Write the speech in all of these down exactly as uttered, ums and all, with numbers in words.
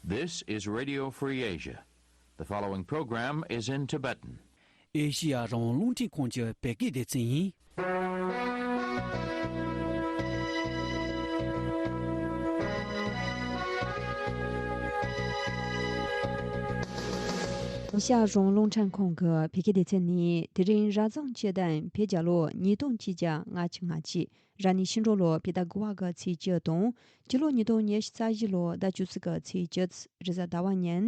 This is Radio Free Asia. The following program is in Tibetan. ཨེ་ཤི་ཡ་རང་དབང་རླུང་འཕྲིན་ཁང་གི་བོད་སྐད་སྡེ་ཚན་ཡིན། ཨེ་ཤ་ཡ་རང་དབང་རླུང་འཕྲིན་ཁང་གི་བོད་སྐད་སྡེ་ཚན་ནས་དེ་རིང་རབ་བྱུང་སྤྱི་ཟླ་བོད་རྒྱལ་ལོ་ཉིས་སྟོང་གཅིག་བརྒྱ་ལྔ་བཅུ་ང་གཅིག་རབ་གནས་ཤིང་འབྲུག་ལོ་བོད་ཟླ་དགུ་པ་གི་ཚེས་བཅུ་དང་། སྤྱི་ལོ་ཉིས་སྟོང་ཉི་ཤུ་རྩ་བཞི་ལོ་ཟླ་བཅུ་གཅིག་གི་ཚེས་བཅུ། རེས་གཟའ་ཟླ་བ་ཉིན།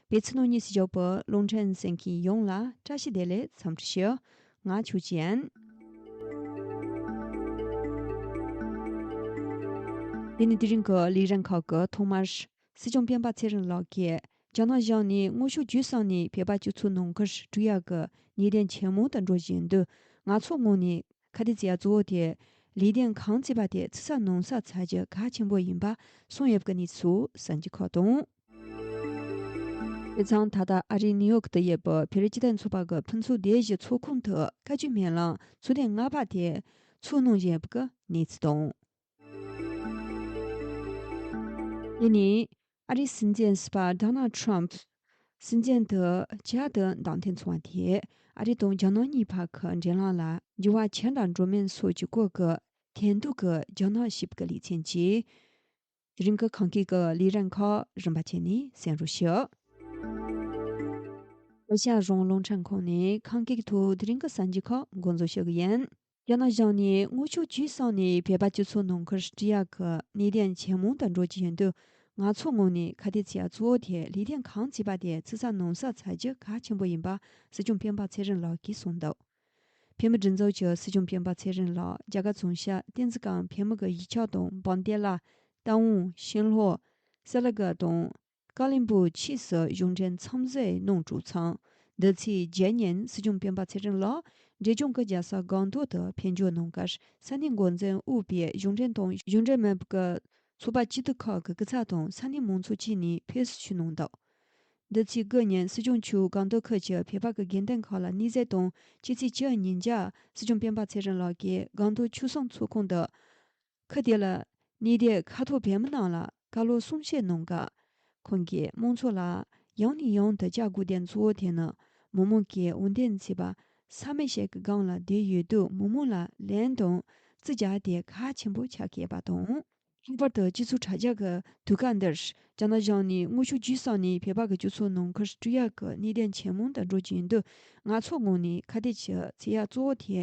བོད་ཕྱི་ནང་གཉིས་སུ་བཞུགས་པའི་རླུང་འཕྲིན་གསན་མཁན་ཡོངས་ལ་བཀྲ་ཤིས་བདེ་ལེགས་འཚམས་འདྲི་ཞུ། ང་ཆོས་ཅན། དེ་ནི་དེ་རིང་གི་ལས་རིམ་ཁག་གི་ཐོག་མར། སྲིད་སྐྱོང་སྤེན་པ་ཚེ་རིང་ལགས་ཀྱིས་རྒྱ་ནག་གཞུང་ནས་དངོས་ཤུགས་བརྒྱུད་གསུམ་ནས་བོད་པ་སྤྱི་ཚོགས་ནང་ཁུལ་སྤྲོད་ཡག་གི་ལས་དོན་ཇེ་མང་དུ་འགྲོ་བཞིན་འདུག་ང་ཚོའི་ངོས་ནས་ཁ་གཏད་བྱེད་ཡག་གཙོ་བོ་དེ་ལས་དོན་གང་བྱེད་པ་དེ་ཕྱི་གསལ་ནང་གསལ་བྱ་རྒྱུ་གལ་ཆེན་པོ་ཡིན་པ་གསུངས་ཡོད་པའི་གནས་ཚུལ་གསན་རྒྱུ་ཁག་དང་། དེ་མཚུངས་ད་ལྟ་ཨ་རིའི་ནིའུ་ཡོག་ཏུ་ཡོད་པའི་བོད་རིགས་སྤྱི་མཐུན་ཚོགས་པ་གི་ཕུན་ཚོགས་སྡེ་བཞི་ཚོགས་ཁང་དུ་བཀའ་བརྒྱུད་སྨོན་ལམ་ཚོགས་ཐེངས་ལྔ་པ་དེ་ཚོགས་གནང་བཞིན་ཡོད་པའི་གནས་ཚུལ་དང་། དེ་ནས་ཨ་རིའི་སྲིད་འཛིན་ཟུར་པ་ཌོ་ནལ་ཌི་ཊརམ་ཕི་སྲིད་འཛིན་དུ་བཅར་དུ་གདན་འདྲེན་བྱུང་བ་དེས་ཨ་རི་དང་རྒྱ་ནག་གཉིས་བར་གྱི་འབྲེལ་ལམ་ལ་འགྱུར་བ་ཆེན་དང་འགྲོ་མིན་སོགས་ཀྱི་སྐོར་གྱི་ཐེར་འདོན་གྱི་རྒྱ་ནག་ཞིབ་པའི་ལེ་ཚན་གྱིས། དེ་རིང་གི་ཁམས་སྐད་ཀྱི་ལས་རིམ་ཁག་རིམ་པ་བྱས་ནས་གསན་རོགས་ཞུ། ཨེ་ཤ་ཡ་རང་དབང་རླུང་འཕྲིན་ཁང་ནས་ཁམས་སྐད་ཀྱི་ཐོག་དེ་རིང་གི་གསར་འགྱུར་ཁག་འགོ་འཛུགས་ཞུ་གི་ཡིན། རྒྱ་ནག་གཞུང་ནས་དངོས་ཤུགས་བརྒྱུད་གསུམ་ནས་བོད་པ་སྤྱི་ཚོགས་ནང་ཁུལ་སྤྲོད་ཡག་གི་ལས་དོན་ཇེ་མང་དུ་འགྲོ་གི་ཡོད་འདུག་ང་ཚོའི་ངོས་ནས་ཁ་གཏད་བྱེད་ཡག་གཙོ་བོ་དེ་ལས་དོན་གང་བྱེད་པ་དེ་ཕྱི་གསལ་ནང་གསལ་བྱ་རྒྱུ་གལ་ཆེན་པོ་ཡིན་པ་སྲིད་སྐྱོང་སྤེན་པ་ཚེ་རིང་ལགས་ཀྱིས་གསུངས་འདུག་བོད་མི་སྒྲིག་འཛུགས་ཀྱི་སྲིད་སྐྱོང་སྤེན་པ་ཚེ་རིང་ལགས་རྒྱ་གར་རྫོང་ཤར་བསྟན་འཛིན་སྒང་བོད་མི་གི་གཞིས་ཆགས་དང་བང་དེ་ལ། རྟ་དབང་། ཤིན་ལྷོ། སི་ལི་ག་དང་། ཀ་ལིམ་པོང་ཕྱོགས་སུ་གཞུང་འབྲེལ་འཚམས་གཟིགས་གནང་གྲུབ་ཚང་། འདི་ཚེས་བརྒྱད་ཉིན་སྲིད་སྐྱོང་སྤེན་པ་ཚེ་རིང་ལགས་འབྲས་ལྗོངས་ཀྱི་རྒྱལ་ས་སྒང་ཏོག་ཏུ་ཕེབས་འབྱོར་གནང་སྐབས་ས་གནས་འགོ་འཛིན་དབུས་པའི་གཞུང་འབྲེལ་དང་གཞུང་འབྲེལ་མིན་པའི་ཚོགས་པ་སྐྱིད་སྡུག་ཁག་གི་སྐུ་ཚབ་དང་ས་གནས་མང་ཚོགས་བཅས་ནས་ཕེབས་བསུ་ཞུས་གནང་འདུག་འདི་ཚེས་དགུ་ཉིན་སྲིད་སྐྱོང་མཆོག་སྒང་ཏོག་ཁུལ་གྱི་བོད་པ་གི་དགོན་སྡེ་ཁག་ལ་གནས་མཇལ་དང་སྤྱི་ཚེས་བཅུ་ཉིན་ཀྱང་སྲིད་སྐྱོང་སྤེན་པ་ཚེ་རིང་ལགས་ཀྱིས་སྒང་ཏོག་ཆོས་གསུམ་ཚོགས་ཁང་དུ། ཁུལ་དེ་ལ་གནས་སྡོད་ཁ་ཐོར་བོད་མི་རྣམས་ལ་བཀའ་སློབ་གསུང་བཤད་གནང་སྐབས། ཁོང་གིས་མང་ཚོགས་ལ་ཡང་ནས་ཡང་དུ་བཅར་དགོས་དོན་གཙོ་བོ་དེ་ནི་མི་མང་གིས་འོས་འདེམས་བྱས་པ་ས་མི་ཞིག་གི་སྒང་ལ་བསྡད་ཡོད་དུས་མི་མང་ལ་ལན་དང་རྩིས་རྒྱག་དེ་གལ་ཆེན་པོ་ཆགས་ཀྱི་ཡོད་པ་དང་། ལྷག་པར་དུ་སྤྱི་ཚོགས་དྲ་རྒྱ་གི་དུས་སྐབས་འདིར་རྒྱ་ནག་གཞུང་ནས་དངོས་ཤུགས་བརྒྱུད་གསུམ་ནས་བོད་པ་གི་སྤྱི་ཚོགས་ནང་ཁུལ་སྤྲོད་ཡག་གི་གནད་དོན་ཇེ་མང་དུ་འགྲོ་བཞིན་འདུག་ང་ཚོའི་ངོས་ནས་ཁ་གཏད་ཀྱི་བྱེད་ཡག་གཙོ་བོ་དེ་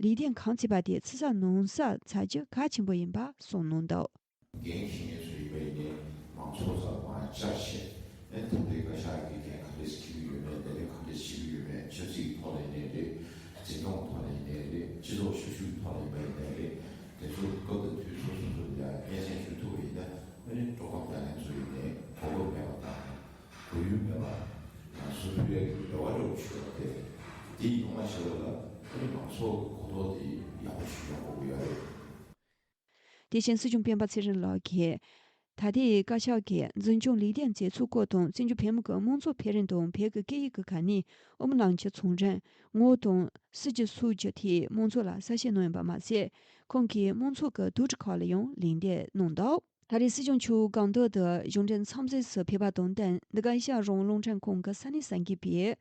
ལས་དོན་གང་བྱེད་པ་དེ་ཕྱི་གསལ་ནང་གསལ་བྱ་རྒྱུ་གལ་ཆེན་པོ་ཡིན་པ་གསུངས་གནང་འདུག་འགན་འཁྱེར་མཁན་ཚོ་ཡིན་པ་ཡིན་ནའི་མང་ཚོགས་ཚང་མ་བཅར་བྱས་ཨེ་ད་ལྟའི་བཀའ་ཤག་གི་འགན་ག་འདྲས་འཁྱེར་གྱི་ཡོད་མེད་ལས་དོན་ག་འདྲས་བྱེད་ཀྱི་ཡོད་མེད་ཆབ་སྲིད་ཐོག་ནས་ཡིན་ནའི་རེད། འཛིན་སྐྱོང་ཐོག་ནས་ཡིན་ནའི་རེད། སྤྱི་ཚོགས་ཤུགས་ཤུགས་ཐོག་ནས་ཡིན་པ་ཡིན་ནའི་རེད། དེ་ཚོ་སྐབས་དང་དུས་སོ་སོ་སོ་ལ་སྙན་སེང་ཞུ་ཐུབ་པ་ཡིན་ན་ཨ་ནི་སྤྲོ་ཁང་བརྒྱ་ལྷན་ཚོ་ཡིན་ནའི་གོ་སྐབས་མེད་པ་དང་གོ་ཡུལ་མེད་པ་ང་སུ་ཕུལ་ཡག་གི་རེ་བ་འདྲ་བོ་ཞུ་བ་དེ་དེ་ཡོང་བ་ཞིག་ལ་ཨ་ནི་མང་ཚོགས་ཀྱི་གོ་རྟོགས་དེ་ཡག་པོ་ཞིག་ཡོང་དགོས་ཀྱི་ཡོད་རེད། དེ་བཞིན་སྲིད་སྐྱོང་སྤེན་པ་ཚེ་རིང་ལགས་ཀྱིས། ད་ལྟའི་བཀའ་ཤག་གི་འཛིན་སྐྱོང་ལས་དོན་མཛད་ཚུལ་སྐོར་དང་བཙན་བྱོལ་བོད་མི་གི་དམངས་གཙོ་འཕེལ་རིམ་དང་བོད་ཀྱི་སྐད་ཡིག་གི་ག་ནས་དབུ་མ་ལམ་གྱི་ཚོང་རིམ་ངོ་བོ་དང་སྲིད་ཇུས་སོགས་ཀྱི་ཐད་དམངས་གཙོ་ལ་གསལ་བཤད་གནང་ཡོད་པ་མ་ཟད། ཁོང་གིས་དམངས་གཙོ་གི་དོགས་འདྲི་ཁག་ལ་ཡང་ལན་འདེབས་གནང་འདུག་ད་རེས་སྲིད་སྐྱོང་མཆོག་སྒང་ཏོག་ཏུ་གཞུང་འབྲེལ་འཚམས་གཟིགས་སུ་ཕེབས་པ་དང་བསྟུན་འདི་ག་ཨེ་ཤ་ཡ་རང་དབང་རླུང་འཕྲིན་ཁང་གི་ས་གནས་གསར་འགོད་པས།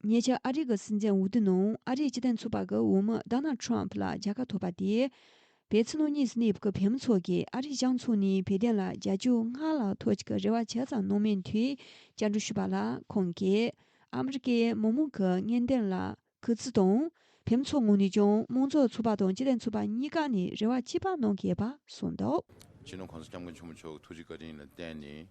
ཉེ་ཆར་ཨ་རི་གི་སྲིད་འཛིན་འོས་བསྡུ་ནང་ཨ་རིའི་སྤྱི་མཐུན་ཚོགས་པ་གི་འོས་མི་ཌོ་ནལ་ཌི་ཊརམ་ཕི་ལ་རྒྱལ་ཁ་ཐོབ་པ་དེས། བོད་ཕྱི་ནང་གཉིས་སུ་གནས་པའི་བོད་མི་ཚོ་གིས་ཨ་རིའི་གཞུང་ཕྱོགས་ནས་བོད་དོན་ལ་རྒྱབ་སྐྱོར་སྔར་ལས་མཐོ་ཅིག་གི་རེ་བ་ཇི་ཙམ་གནང་མིན་ཐད་བཅར་འདྲི་ཞུས་པ་ལ་ཁོང་གིས་ཨ་མི་རི་ཀའི་མི་མང་གི་རྔན་ལྡན་ལ་གུས་བརྩི་དང་། བོད་མི་ཚོའི་ངོས་ནས་ཀྱང་དམངས་གཙོ་ཚོགས་པ་དང་སྤྱི་མཐུན་ཚོགས་པ་གཉིས་ཀ་ནས་རེ་བ་གཅིག་པ་གནང་གི་ཡོད་པ་གསུངས་འདུག་སྤྱི་ནོར་༸གོང་ས་༸སྐྱབས་མགོན་ཆེན་པོ་མཆོག་གི་ཐུགས་རྗེ་བཀའ་དྲིན་ལ་བརྟེན་ནས།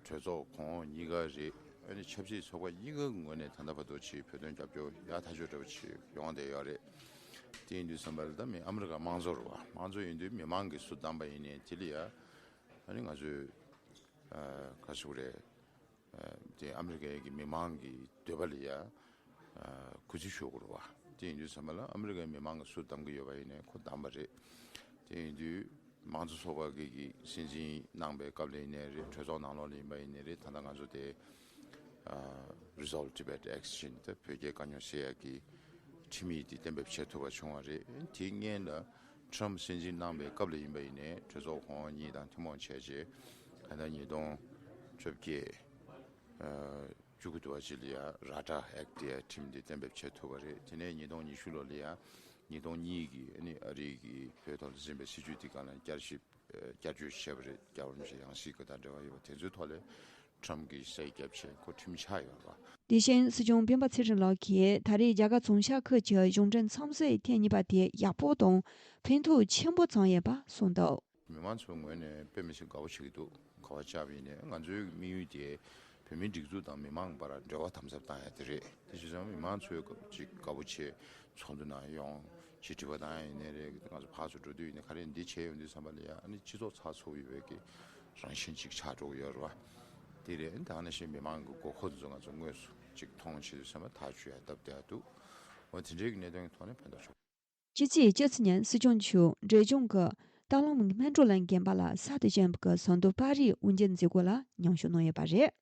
གྲོས་ཚོགས་ཁོངས་གཉིས་ཀ་རེད། ཨ་ནི་ཆབ་སྲིད་ཚོགས་པ་གཉིས་ཀའི་ངོས་ནས་ད་ལྟ་བར་དུ་ཆེས་བོད་དོན་རྒྱབ་སྐྱོར་ཡག་ཐག་ཆོད་འདྲ་པོ་ཆེ་ཡོང་བསྡད་ཡོད་རེད། དེ་ཡིན་དུས་ཙམ་པ་ལ་ད་མི་ཨ་མི་རི་ཀ་དམངས་གཙོ་རེད་བ། དམངས་གཙོ་ཡིན་དུས་མི་མང་གིས་སུ་བདམས་པ་ཡིན་ནའི་དེ་ལ་ཡ་ཨ་ནི་ང་ཚོས་ག་རེ་ཞུ་དགོས་རེད། དེ་ཨ་མི་རི་ཀའི་གི་མི་མང་གི་འདོད་པ་ལ་ཡ་གུས་བརྩི་ཞུ་དགོས་རེད་བ། དེ་ཡིན་དུས་ཙམ་པ་ལ་ཨ་མི་རི་ཀའི་མི་མང་གིས་སུ་བདམས་ཀྱི་ཡོད་པ་ཡིན་ནའི་ཁོ་བདམས་པ་རེད། དེ་ཡིན་དུས་མང་གཙོ་ཚོགས་པ་གི་གི་སྲིད་འཛིན་གནང་པའི་སྐབས་ལ་ཡིན་ནའི་རེད། གྲོས་ཚོགས་ནང་ལོགས་ལ་ཡིན་པ་ཡིན་ནའི་རེད། ད་ལྟ་ང་ཚོ་དེ་Resolve Tibet Action དེ་བོད་རྒྱའི་དཀའ་རྙོག་སེལ་ཡག་གི་ཁྲིམས་ཡིག་དེ་གཏན་འབེབས་བྱེད་ཐུབ་པ་བྱུང་བ་རེད། དེའི་སྔོན་ལ་ཊམ་སྲིད་འཛིན་གནང་པའི་སྐབས་ལ་ཡིན་པ་ཡིན་ནའི་གྲོས་ཚོགས་ཁོངས་གཉིས་དང་ཐུན་མོང་བྱས་རྗེས་ད་ལྟ་ཉིས་སྟོང་ བཅོ་བརྒྱད་བཅུ་དགུ་དུ་བ་ཅིག་ལ་ཡང་ར་ཏྲ་ཨེག་ཊི་ཡ་ཁྲིམས་དེ་གཏན་འབེབས་བྱེད་ཐུབ་པ་རེད། དེ་ནས་ཉིས་སྟོང་ཉི་ཤུ་ལོ་ལ་ཡང་ཉིས་སྟོང་གཉིས་ཀྱི་ཨ་ནི་ཨ་རི་གི་བོད་ཐོག་ལ་འཛིན་པའི་སྲིད་བྱུས་དེ་སྒང་ལ་བསྐྱར་ཞིབ་བསྐྱར་བཅོས་བྱས་པ་རེད། རྒྱལ་བ་རིན་པོ་ཆེ་ཡང་སྲིད་ཀྱི་དང་འབྲེལ་བ་ཡོད་པ་དེ་ཚོའི་ཐོག་ལ་ཁྲམ་གྱི་སེལ་རྒྱབ་བྱས་ཁོ་ཁྲིམས་ཆག་ཡོད་པ། དེ་བཞིན་སྲིད་སྐྱོང་སྤེན་པ་ཚེ་རིང་ལགས་ཀྱིས་ད་རེས་རྒྱ་གར་བྱང་ཤར་ཁུལ་གྱི་གཞུང་འབྲེལ་འཚམས་གཟིགས་ཐེངས་གཉིས་པ་དེ་ཡག་པོ་དང་ཕན་ཐོགས་ཆེན་པོ་བྱུང་ཡོད་པ་གསུངས་འདུག་མི་མང་ཚོའི་ངོས་ནས་དཔེ་མི་སྲིད་དགའ་པོ་བྱེད་ཀྱི་འདུག་ག་བ་བཅར་བ་ཡིན་ནའི་ང་ཚོའི་དམིགས་ཡུལ་དེ་བོད་མིའི་སྒྲིག་འཛུགས་དང་མི་མང་བར་འབྲེལ་བ་དམ་ཟབ་བཏང་ཡ་དེ་རེད། དེ་བྱས་ཙང་མི་མང་ཚོས་ཅིག་དགའ་པོ་བྱེད། ཚོགས་འདུ་ནང་ཡོང་། ཅིག་དྲི་བ་བཏང་ཡ་ཡིན་ནའི་རེད། ང་ཚོ་ཕར་ཚུར་འགྲོ་དུས་ཡིན་ནའི་ག་རེ་འདི་བྱས་ཡོང་དུས་ཙམ་པ་ལ་ཡ་ཨ་ནི་སྤྱི་ཚོགས་ཚགས་ཚུད་ཡོད་པའི་གི་རང་བཞིན་ཅིག་ཆགས་འགྲོ་གི་ཡོད་རེད་བ། དེ་རེད། ད་ནང་བཞིན་མི་མང་གི་དགོས་མཁོ་དེ་ཚོ་ང་ཚོ་དངོས་སུ་ཅིག་མཐོང་བྱེད་དུས་ཙམ་པ་ཐག་གཅོད་ཡ་སྟབས་བདེ་འདུག་འོ་དེ་འདྲའི་གི་གནད་དོན་གྱི་ཐོག་ནས་ཕན་ཐོགས་ཆེ་པོ། སྤྱི་ཚེས་བཅུ་གཅིག་ཉིན་སྲིད་སྐྱོང་མཆོག་འབྲས་ལྗོངས་ཀྱི་སྟག་ལུང་སྨིན་གྲོལ་གླིང་དགོན་པ་ལ་གསར་དུ་བཞེངས་པའི་ཟམ་གདོང་དཔལ་རིའི་དབུ་འབྱེད་མཛད་སྒོ་ལ་མཉམ་ཞུགས་གནང་ཡོད་པ་རེད།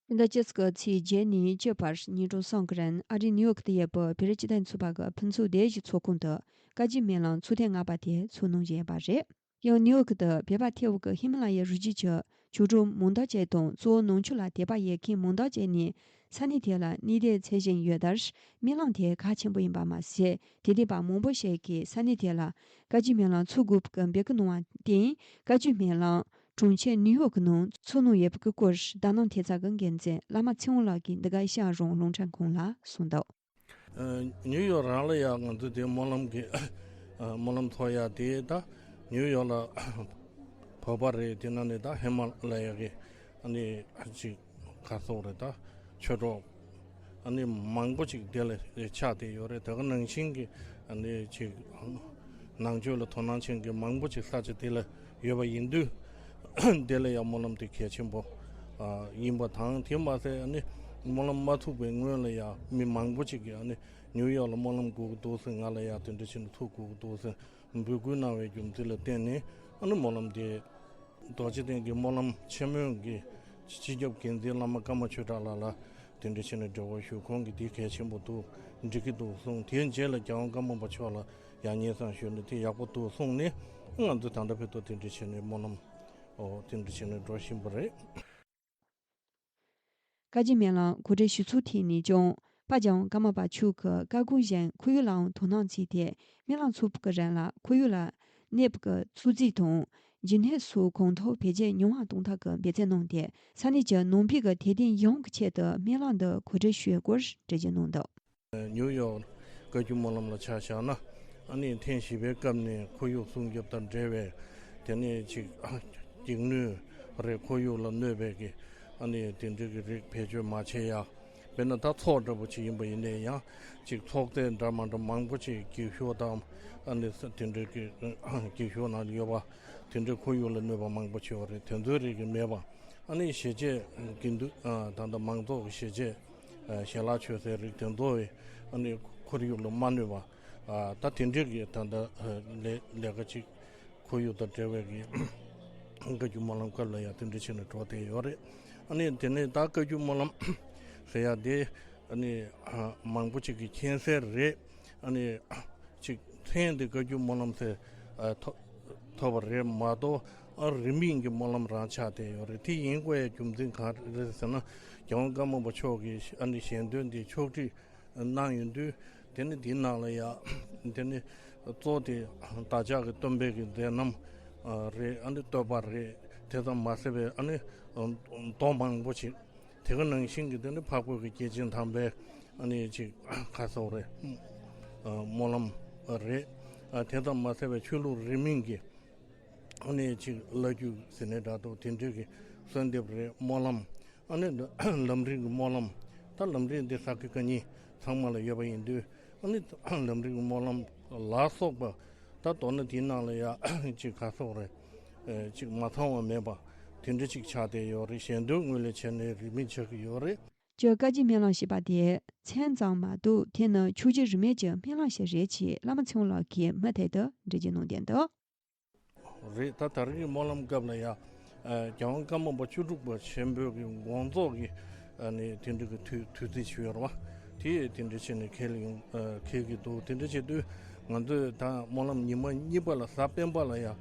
སྤྱི་ཟླ་བཅུ་གཅིག་གི་ཚེས་བརྒྱད་ནས་བཅུ་བར་ཉིན་གྲངས་གསུམ་གྱི་རིང་ཨ་རིའི་ནིའུ་ཡོག་ཏུ་ཡོད་པའི་བོད་རིགས་སྤྱི་མཐུན་ཚོགས་པ་གི་ཕུན་ཚོགས་སྡེ་བཞི་ཚོགས་ཁང་དུ་བཀའ་སྤྱིའི་སྨོན་ལམ་ཚུགས་ཐེངས་ལྔ་པ་དེ་ཚོགས་གནང་བཞིན་ཡོད་པ་རེད། ཡང་ནིའུ་ཡོག་ཏུ་བོད་པ་ཐེ་བོ་གི་ཧི་མ་ལ་ཡའི་རི་རྒྱུད་ཀྱི་ཆོ་འཕྲུལ་མང་དག་ཅན་དང་གཙོ་བོ་ནང་ཆོས་ལ་དད་པ་ཡོད་མཁན་མང་དག་ཅན་ནས་ས་གནས་དེ་ལ་གནས་སྡོད་བྱེད་བཞིན་ཡོད་དར་སྨོན་ལམ་དེ་གལ་ཆེན་པོ་ཡིན་པ་མ་ཟད། དད་ལྡན་པ་མང་པོ་ཞིག་གིས་ས་གནས་དེ་ལ་བཀའ་སྤྱིའི་སྨོན་ལམ་ཚུགས་དགོས་པའི་འབོད་སྐུལ་གནང་བར་བརྟེན། བཀའ་སྤྱིའི་སྨོན་ལམ་གྲོང་ཁྱེར་ནིའུ་ཡོག་གི་ནང་ཚོགས་གནང་ཡོད་པའི་སྐོར་དག་སྣང་ཐེབས་རྩ་གི་འགན་འཛིན་བླ་མ་ཚེ་དབང་ལགས་ཀྱིས་འདི་ག་ཨེ་ཤེ་ཡ་རང་དབང་རླུང་འཕྲིན་ཁང་ལ་གསུངས་འདུག་ཨ། ནིའུ་ཡོག་རང་ལ་ཡང་ང་ཚོ་དེ་སྨོན་ལམ་གྱི་ཨ། སྨོན་ལམ་ཚོགས་ཡ་དེ་ད་ནིའུ་ཡོག་ལ་བོད་པ་རེད། དེ་ནང་ནས་ད་ཧི་མ་ལ་ཡ་གི་ཨ་ནི་ཅིག་ག་སོགས་རེད། ད་ཆོས་གྲོགས་ཨ་ནི་མང་པོ་ཅིག་དེ་ལ་ཆགས་བསྡད་ཡོད་རེད། དེ་ག་ནང་བཞིན་གྱི་ཨ་ནི་ཅིག་ནང་ཆོས་ལ་དོ་སྣང་ཆེན་གྱི་མང་པོ་ཅིག་ས་ཆ་དེ་ལ་ཡོད་པ་ཡིན་དུས། དེ་ལ་ཡང་སྨོན་ལམ་དེ་གལ་ཆེན་པོ་ཨ་ཡིན་པ་དང་། དེ་མ་ཟད་ཨ་ནི་སྨོན་ལམ་མ་ཚུགས་པའི་སྔོན་ལ་ཡང་མི་མང་པོ་ཅིག་གིས་ཨ་ནི་ནིའུ་ཡོག་ལ་སྨོན་ལམ་དགོས་ཀྱི་འདུག་ཟེར། ང་ལ་ཡང་དེ་འདྲ་བྱས་ནས་ཚུགས་དགོས་ཀྱི་འདུག་ཟེར་འབོད་སྐུལ་གནང་བའི་རྒྱུ་མཚན་ལ་བརྟེན་ནས་ཨ་ནི་སྨོན་ལམ་དེ་རྡོ་རྗེ་གདན་གྱི་སྨོན་ལམ་ཆེན་མོའི་གི་སྤྱི་ཁྱབ་འགན་འཛིན་བླ་མ་ཀརྨ་ཆོས་གྲགས་ལགས་ལ་དེ་འདྲ་བྱས་ནས་འབྲེལ་བ་ཞུ། ཁོང་གིས་འདི་གལ་ཆེན་པོ་འདུག་འགྲིག་གི་འདུག་གསུངས། དེའི་རྗེས་ལ་རྒྱལ་དབང་ཀརྨ་པ་མཆོག་ལ་ཡང་སྙན་སེང་ཞུས་ནས་དེ་ཡག་པོ་འདུག་གསུངས་ནས། ང་ཚོ་ད་ལྟ་བར་དུ་དེ་འདྲ་བྱས་ནས་སྨོན་ལམ་ཨོ་དེ་འདྲ་བྱས་ནས་འགྲོ་བཞིན་པ་རེད། བཀའ་སྤྱིའི་སྨོན་ལམ་གོ་སྒྲིག་ཞུ་ཚུལ་ཐད་ནས་ཀྱང་། དཔལ་རྒྱལ་དབང་ཀརྨ་པ་མཆོག་གིས་བཀའ་དགོངས་བཞིན་ཁོར་ཡུག་ལའང་དོ་སྣང་བྱས་ཏེ། སྨོན་ལམ་ཚོགས་པའི་རིང་ལ་ཁོར་ཡུག་ལ་གནོད་པའི་ཚོད་རྫས་དང་། འགྱུར་ནད་སོགས་གང་ཐུབ་བེད་སྤྱོད་ཉུང་བ་གཏོང་ཐབས་ཀྱི་འབད་བརྩོན་གནང་སྟེ། ས་གནས་ཀྱི་ནང་པའི་དད་ལྡན་ཡོངས་ཀྱི་ཆེད་དུ་སྨོན་ལམ་འདི་གོ་སྒྲིག་ཞུས་སྐོར་འགྲེལ་བརྗོད་གནང་འདུག་ནིའུ་ཡོག་བཀའ་བརྒྱུད་སྨོན་ལམ་ལ་ཆ་བཞག་ན། ཨ་ནི་ཐེངས་བཞི་པའི་སྐབས་ནས་ཁོར་ཡུག་སྲུང་སྐྱོབ་དང་འབྲེལ་བའི་དེ་ནས་ཅིག་འགྱིག་སྣོད་རེད། ཁོར་ཡུག་ལ་གནོད་པའི་གི་ཨ་ནི་དེ་འདྲའི་གི་རིགས་བེད་སྤྱོད་མ་བྱེད་ཡ། དཔེར་ན་ད་ཚོགས་འདྲ་པོ་ཅིག་ཡིན་པ་ཡིན་ནའི་ཡང་ཅིག་ཚོགས་རྫས་འདྲ་མ་འདྲ་མང་པོ་ཅིག་འགྱིག་ཤོག་དང་ཨ་ནི་དེ་འདྲའི་གི་འགྱིག་ཤོག་ནང་ཡོད་པ་དེ་འདྲའི་ཁོར་ཡུག་ལ་གནོད་པ་མང་པོ་བྱེད་པ་རེད། དེ་ཚོའི་རིགས་ཀྱི་མེད་པ། ཨ་ནི་ཞལ་ཆད་དགེ་འདུན་ད་ལྟ་མང་ཚོགས་ཀྱི་ཞལ་ཆད། ཞལ་ལག་མཆོད་སའི་རིགས་དེ་ཚོ་བས་ཨ་ནི་ཁོར་ཡུག་ལ་མ་གནོད་པ། ད་དེ་འདྲའི་གི་ད་ལྟ་ལས་ལས་ཀ་ཅིག་ཁོར་ཡུག་དང་འབྲེལ་བའི་གི་བཀའ་བརྒྱུད་སྨོན་ལམ་སྐབས་ལ་ཡང་དེ་འདྲ་བྱས་ནས་འགྲོ་བསྡད་ཡོད་རེད། ཨ་ནི་དེ་ནས་ད་བཀའ་བརྒྱུད་སྨོན་ལམ་ཟེར་ཡ་དེ་ཨ་ནི་མང་པོ་ཅིག་གིས་མཁྱེན་གསལ་རེད། ཨ་ནི་ཅིག་མཚན་དེ་བཀའ་བརྒྱུད་སྨོན་ལམ་ཟེར་ཐོ་ཐོབ་པ་རེད་མ་གཏོགས། ཨ་རིས་མེད་ཀྱི་སྨོན་ལམ་རང་ཆགས་བསྡད་ཡོད་རེད། དེ་ཡིན་དགོས་ཡ་རྒྱུ་མཚན་གང་རེད་ཟེར་ན། རྒྱལ་དབང་ཀརྨ་པ་མཆོག་གིས་ཨ་ནི་ཞལ་འདོན་འདི་ཕྱོགས་སྒྲིག་གནང་ཡོང་དུས། དེ་ནི་འདིའི་ནང་ལ་ཡ་དེ་ནི་གཙོ་དེ་བདག་ཅག་གི་སྟོན་པའི་གི་མཛད་རྣམ་རེད། ཨ་ནི་བསྟོད་པ་རེད། དེ་ཙམ་མ་ཟད་པའི་ཨ་ནི་མདོ་མང་པོ་ཅིག་དེ་ག་ནང་བཞིན་གྱི་དེ་ནི་འཕགས་བོད་ཀྱི་སྐྱེས་ཆེན་དམ་པའི་ཨ་ནི་ཅིག་ཁ་སོགས་རེད། སྨོན་ལམ་རེད། དེ་ཙམ་མ་ཟད་པའི་ཆོས་ལུགས་རིས་མེད་ཀྱི་ཨ་ནི་ཅིག་བླ་བརྒྱུད་ཟེར་ནའི་འདྲ་འདུག་དེ་འདྲའི་གི་གསོལ་འདེབས་རེད། སྨོན་ལམ། ཨ་ནི་ལམ་རིམ་གྱི་སྨོན་ལམ། ད་ལམ་རིམ་འདི་ས་དགེ་བཀའ་རྙིང་ཚང་མ་ལ་ཡོད་པ་ཡིན་དུས། ཨ་ནི་ལམ་རིམ་གྱི་སྨོན་ལམ་ལ་སོགས་པ། ད་མདོར་ན་དེའི་ནང་ལ་ཡ་ཅིག་ག་སོགས་རེད། ཅིག་མ་ཚང་བ་མེད་པ་དེ་འདྲ་ཅིག་ཆགས་བསྡད་ཡོད་རེད། ཞལ་འདོན་སྔོན་ལ་བྱས་ནས་རིས་མེད་ཆགས་ཀྱི་ཡོད་རེད། ཀྱི་བཀའ་སྤྱིའི་སྨོན་ལམ་ཞེས་པ་དེ་མཚན་ཙམ་མ་གཏོགས། དེ་ནི་ཕྱོགས་བཅུའི་རིས་མེད་ཀྱི་སྨོན་ལམ་ཞིག་རེད་ཅེས་བླ་མ་ཚེ་དབང་ལགས་ཀྱིས་མུ་མཐུད་དུ་འགྲེལ་བརྗོད་གནང་བསྡད་འདུག་རེད། ད་ད་རེས་ཀྱི་སྨོན་ལམ་སྐབས་ལ་ཡ། རྒྱལ་དབང་ཀརྨ་པ་བཅུ་དྲུག་པ་ཆེན་པོའི་གི་དགོངས་རྫོགས་ཀྱི་ཨ་ནི་དེ་འདྲ་གི་དུས་དུས་ཚིགས་ཤིག་ཡོད་རེད་བ། དེ་དེ་འདྲ་བྱས་ནས་འཁེལ་ཡོང་འཁེལ་གྱི་འདུག་དེ་འདྲ་བྱེད་དུས་ང་ཚོས་ད་སྨོན་ལམ་ཉི་མ་གཉིས་པ་ལ་གཟའ་སྤེན་པ་ལ་ཡ། ཨ་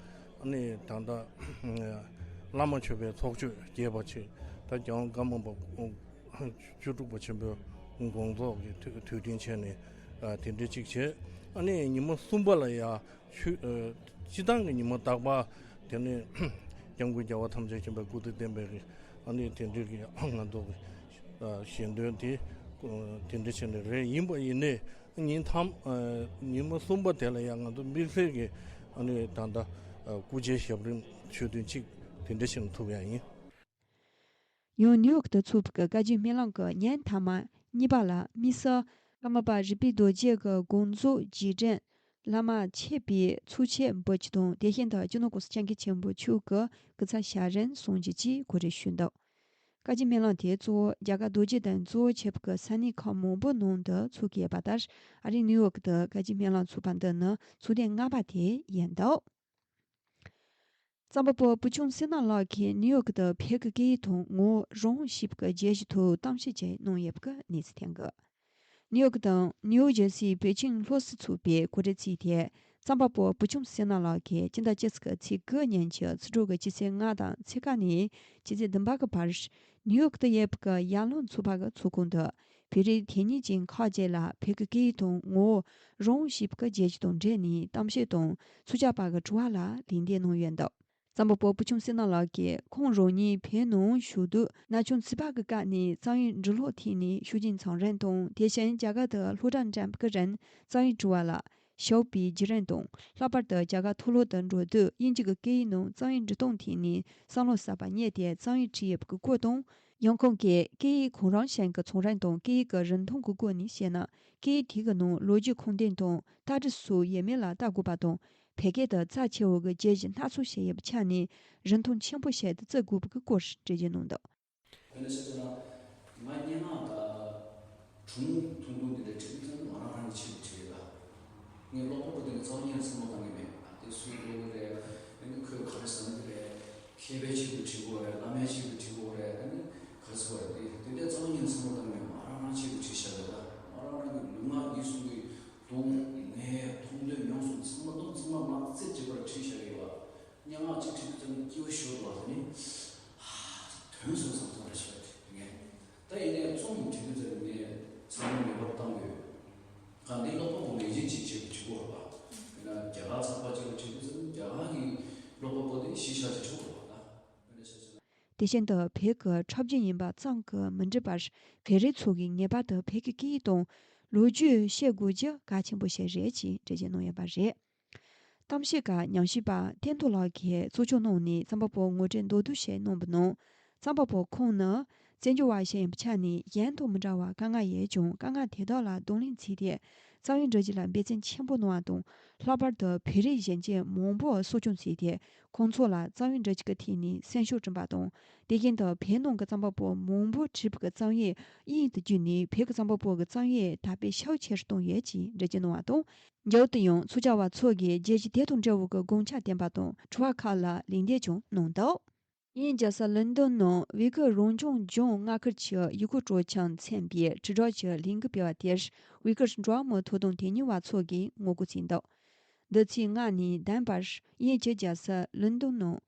ནི་ད་ལྟ་བླ་མ་མཆོད་པའི་ཚོགས་མཆོད་རྒྱས་པ་ཅིག་ ད་རྒྱལ་དབང་བཀའ་མོལ་པ་བཅུ་དྲུག་པ་ཆེན་པོའི་དགོངས་རྫོགས་ཀྱི་དུས་དུས་དྲན་བྱས་ནས་དེ་འདྲ་ཅིག་བྱས། ཨ་ནི་ཉི་མ་གསུམ་པ་ལ་ཡ་ཆོས་སྤྱི་བཏང་གི་ཉི་མ་རྟག་པར་དེ་ནས་སྐྱབས་མགོན་རྒྱལ་བ་ཐམས་ཅད་མཁྱེན་པའི་སྐུ་ཚེ་བརྟན་པའི་གི་ཨ་ནི་དེ་འདྲའི་གི་ང་ཚོ་གི་ཞལ་འདོན་དེ་དེ་འདྲ་བྱས་ནས་རེད། ཡིན་པ་ཡིན་ནའི་ཉིན་ཐམ་ཉི་མ་གསུམ་པ་དེ་ལ་ཡང་ང་ཚོ་དམིགས་བསལ་གྱི་ཨ་ནི་ད་ལྟ་སྐུ་ཕྱྭའི་ཞབས་རིམ་ཆོས་ཐུན་གཅིག་དེ་འདྲ་ཞིག་ཐུབ་ཡ་ཡིན། ཡང་ནིའུ་ཡོག་ཏུ་ཚོགས་པའི་བཀའ་བརྒྱུད་སྨོན་ལམ་གྱི་ཉིན་མཐའ་མ་གཉིས་པ་ལ་དམིགས་བསལ་ཀརྨ་པ་རིག་པའི་རྡོ་རྗེ་གི་དགོངས་རྫོགས་རྗེས་དྲན་བླ་མ་མཆོད་པའི་ཚོགས་ཆེན་འབུལ་རྒྱུ་དང་། དེ་བཞིན་དུ་སྤྱི་ནོར་༸གོང་ས་༸སྐྱབས་མགོན་ཆེན་པོ་མཆོག་གི་སྐུ་ཚེ་ཞབས་རིམ་གསུང་རྒྱུ་བཅས་གོ་སྒྲིག་ཞུས་འདུག་བཀའ་བརྒྱུད་སྨོན་ལམ་དེ་གཙོ་བོ་རྒྱ་གར་རྡོ་རྗེ་གདན་གཙོ་བོ་བྱས་པའི་ས་གནས་ཁག་མང་པོའི་ནང་དུ་འཚོགས་ཀྱི་ཡོད་པ་ལྟར། ཨ་རིའི་ནིའུ་ཡོག་ཏུ་བཀའ་བརྒྱུད་སྨོན་ལམ་ཚོགས་པ་འདི་ནི་ཚོགས་ཐེངས་ལྔ་པ་དེ་ཡིན་འདུག་རྩོམ་པ་པོ་བུ་ཆུང་བསོད་ནམས་ལགས་ཀྱིས་ནིའུ་ཡོག་ཏུ་བོད་ཀྱི་སྐད་ཡིག་དང་ངོ་བོ་རང་དབང་ཞེས་པའི་བརྗོད་གཞི་ཐོག་གཏམ་བཤད་ཅིག་གནང་ཡོད་པའི་གནས་ཚུལ་ཐོན་གྱི། ནིའུ་ཡོག་དང་ནིའུ་ཇར་སིའི་བོད་ཁྱིམ་སློབ་གསོ་ཚོགས་པའི་གོ་སྒྲིག་བྱས་ཏེ། རྩོམ་པ་པོ་བུ་ཆུང་བསོད་ནམས་ལགས་ཀྱིས་སྤྱི་ཟླ་བཅུ་གཅིག་གི་ཚེས་དགུ་ཉིན་གྱི་ཕྱི་དྲོ་གི་ཆུ་ཚོད་ལྔ་དང་ཕྱེད་ཀ་ནས་ཆུ་ཚོད་བདུན་པ་གི་བར། ནིའུ་ཡོག་ཏུ་ཡོད་པའི་ཡར་ཀླུང་ཚོགས་པ་གི་ཚོགས་ཁང་དུ། བོད་རིགས་དེ་ཉིད་ཅན་ཁག་ཅིག་ལ་བོད་ཀྱི་སྐད་ཡིག་དང་ངོ་བོ་རང་དབང་ཞེས་པའི་བརྗོད་གཞི་དང་འབྲེལ་ནས་གཏམ་བཤད་དང་། ཚོགས་བཅར་བ་གི་དྲི་བ་ལ་ལན་འདེབས་གནང་ཡོད་འདུག་རྩོམ་པ་པོ་བུ་ཆུང་བསོད་ནམས་ལགས་ཀྱིས་ཁོང་རང་ཉིད་བོད་ནང་བཞུགས་དུས་ན་ཆུང་བྱིས་པ་གི་སྐབས་ནས་རྩོམ་ཡིག་འབྲི་ཀློག་ཐད་ནས་ཤུགས་རྐྱེན་ཚང་རིང་དང་། དེ་བཞིན་རྒྱ་གར་དུ་སློབ་གྲྭ་འགྲིམ་པའི་རིང་རྩོམ་ཡིག་འབྲི་བ་ལ་ཞུགས་པའི་བརྒྱུད་རིམ་དང་། ལྷག་པར་དུ་རྒྱ་གར་མཐོ་སློབ་ཏུ་འགྲོ་དུས་དབྱིན་ཇི་གི་སྐད་ཡིག་ནང་རྩོམ་ཡིག་འབྲི་སྟངས་ཐད་ནས་བསམ་བློ་གསར་པ་རྙེད་དེ་རྩོམ་ཡིག་བྲིས་ཡོད་པའི་སྐོར་དང་། ཡང་ཁོང་གིས་སྐད་ཡིག་གོ་རིམ་གཞན་གྱི་ཚོང་རིམ་དང་སྐད་ཡིག་གི་རིན་ཐང་གི་སྒོ་ནས་བཤད་ན། སྐད་ཡིག་དེ་གི་ནང་ལོ་རྒྱུས་ཁུངས་ལྡན་དང་ལྟ་བྲིས་སོགས་ཡོད་མེད་ལ་ལྟ་དགོས་པ་དང་། བོད་སྐད་དུ་རྩ་ཆེ་བོ་གི་བརྗོད་གཞི་སྣ་ཚོགས་བཤད་ཡོད་པའི་ཆ་ནས་རིན་ཐང་ཆེན་པོ་བཤད་དུ་བརྩི་དགོས་པའི་སྐོར་འགྲེལ་བརྗོད་གནང་འདུག་དཔེར་ན་ཆ་བཞག་ན། ང་སྙན་ངག་དང་སྒྲུང་ཐུང་ཐུང་འདི་འདྲ་བྲིས་དུས་ཙམ་ང་རང་རང་གི་ཆེད་དུ་བྲིས་ཡོད་ལ། ངས་ཀློག་པ་པོ་དེ་ནི་རྩ་བ་ཉིད་ནས་བསམ་བློ་བཏང་གི་མེད། ཨ་དེ་སུས་ཀློག་གི་རེད། ཨ་ནི་ཁོས་ག་རེ་ཟ་གི་རེད། མཁས་པའི་ཆེད་དུ་བྲིས་དགོས་རེད། བླ་མའི་ཆེད་དུ་བྲིས་དགོས་རེད། ཨ་ནི་ག་རེ་ཟེར་དགོས་རེད། དེ་དེ་འདྲའི་རྩ་བ་ཉིད་ནས་བསམ་བློ་བཏང་གི་མེད། ང་རང་རང་ཆེད་དུ་བྲིས་བཞག་ཡོད་ལ། ང་རང་རང་གི་ལུས་ངག་ཡིད་གསུམ་གྱི་གདོང་ནས་མཐོང་ཐོས་མྱོང་གསུམ་ཚང་མ་གཏོང་ཚང་མ་མ་རྩེ་གཅིག་པར་བྲིས་བཞག་ཡོད་ལ། སྙན་ངག་ཅིག་བྲིས་དུས་ཙམ་སྐྱིད་པོ་ཞེ་པོ་འདུག་བ། དེ་ནི། ཧ། དོན་སོང་བསམ་བསམ་རེ་བྱས་པ་དེ་ངས། ད་ཡིན་ནའི་རྩོམ་བྲིས་དུས་ཙམ་ནས་ཚང་མ་མེད་པར་བཏང་དགོས། གང་འདི་ཀློག་པ་པོ་ངེས་ཅན་ཅིག་བྱེད་དགོས་བྱེད་དགོས་པ། ཡིན་ན་རྒྱ་གར་ཚགས་པར་ཅིག་ལ་བྲིས་དུས་ཙམ་རྒྱ་གར་གྱི་ཀློག་པ་པོ་དེ་གཞི་བཞག་ཅིག་བྱེད་དགོས་པ་ད། དཔེར་ན་ཆ་བཞག་ན། དེ་བཞིན་དུ་བོད་ཀྱི་འཁྲབ་རྒྱུན་ཡིན་པ་ཙམ་གྱིས་མི་འགྲིག་པར། བོད་རིགས་ཚོ་གིས་ངེས་པར་དུ་བོད་ཀྱི་སྐད་ཡིག་དང་ལོ་རྒྱུས་ཤེས་དགོས་རྒྱུ་གལ་ཆེན་པོ་ཞིག་རེད་ཅེས་འགྲེལ་བརྗོད་གནང་ཡོད་པ་རེད། གཏམ་བཤད་ཁག་ཉམས་ཞིབ་པ་བསྟན་རྡོར་ལགས་ཀྱིས་གཙོ་སྐྱོང་གནང་ནས་རྩོམ་པ་པོ་ངོ་སྤྲོད་མདོར་བསྡུས་ཤིག་གནང་བའི་ནང་། རྩོམ་པ་པོ་ཁོང་ནི་བཙན་བྱོལ་བ་ཞིག་ཡིན་པའི་ཆ་ནས་གཞན་དང་མི་འདྲ་བར་དཀའ་ངལ་ཡོད་ཀྱང་། དཀའ་ངལ་དེ་དག་ལ་གདོང་ལེན་བྱས་ཏེ་རྩོམ་ཡིག་འབྲི་རྒྱུ་ལ་འབད་བརྩོན་ཆེན་པོ་གནང་བ་དང་། ལྷག་པར་དུ་བོད་རིགས་གཞོན་སྐྱེས་མང་པོ་གསོ་སྐྱོང་བྱས་ཏེ། ཁོང་ཚོ་ལ་རྩོམ་ཡིག་འབྲི་རྒྱུ་གི་ཐད་ནས་སེམས་ཤུགས་བསྐྲུན་པ་དང་། དེ་བཞིན་དུ་བོད་ནང་གི་རྩོམ་པ་པོ་མང་པོ་བྲིས་པའི་རྩོམ་ཡིག་དབྱིན་ཡིག་ཏུ་བསྒྱུར་ནས་བོད་ཀྱི་རྩོམ་པ་པོ་གི་རྩོམ་ཡིག་དར་སྤེལ་ཤུགས་ཆེ་རུ་བཏང་ཡོད་ཅེས་འགྲེལ་བརྗོད་གནང་བ་དང་། མཇུག་ཏུ་ཡང་ཚོགས་བཅར་བ་ཚོ་གིས་བརྗོད་གཞི་དེ་དང་འབྲེལ་བའི་དགོངས་འཆར་བསྟན་པ་དང་། དྲི་བ་ཁག་ལ་ལན་འདེབས་ཀྱང་གནང་འདུག་དབྱིན་ཡུལ་རྒྱལ་ས་ལོན་ཌོན་ནང་ཝི་གི་རང་སྐྱོང་ལྗོངས་མངའ་ཁུལ་གྱི་ཡུལ་སྐོར་སྤྲོ་འཆམ་མཚན་པའི་དྲིལ་སྒྲོག་གི་ལས་འགུལ་སྤེལ་བ་དེར། ཝི་གི་འགྲོ་བ་མིའི་ཐོབ་ཐང་དོན་གཉེར་བ་ཚོ་གིས་ངོ་རྒོལ་བྱས་འདུག་འདི་ཚེས་ལྔ་ནས་བདུན་བར་དབྱིན་ཡུལ་རྒྱལ་ས་ལོན་ཌོན་ནང་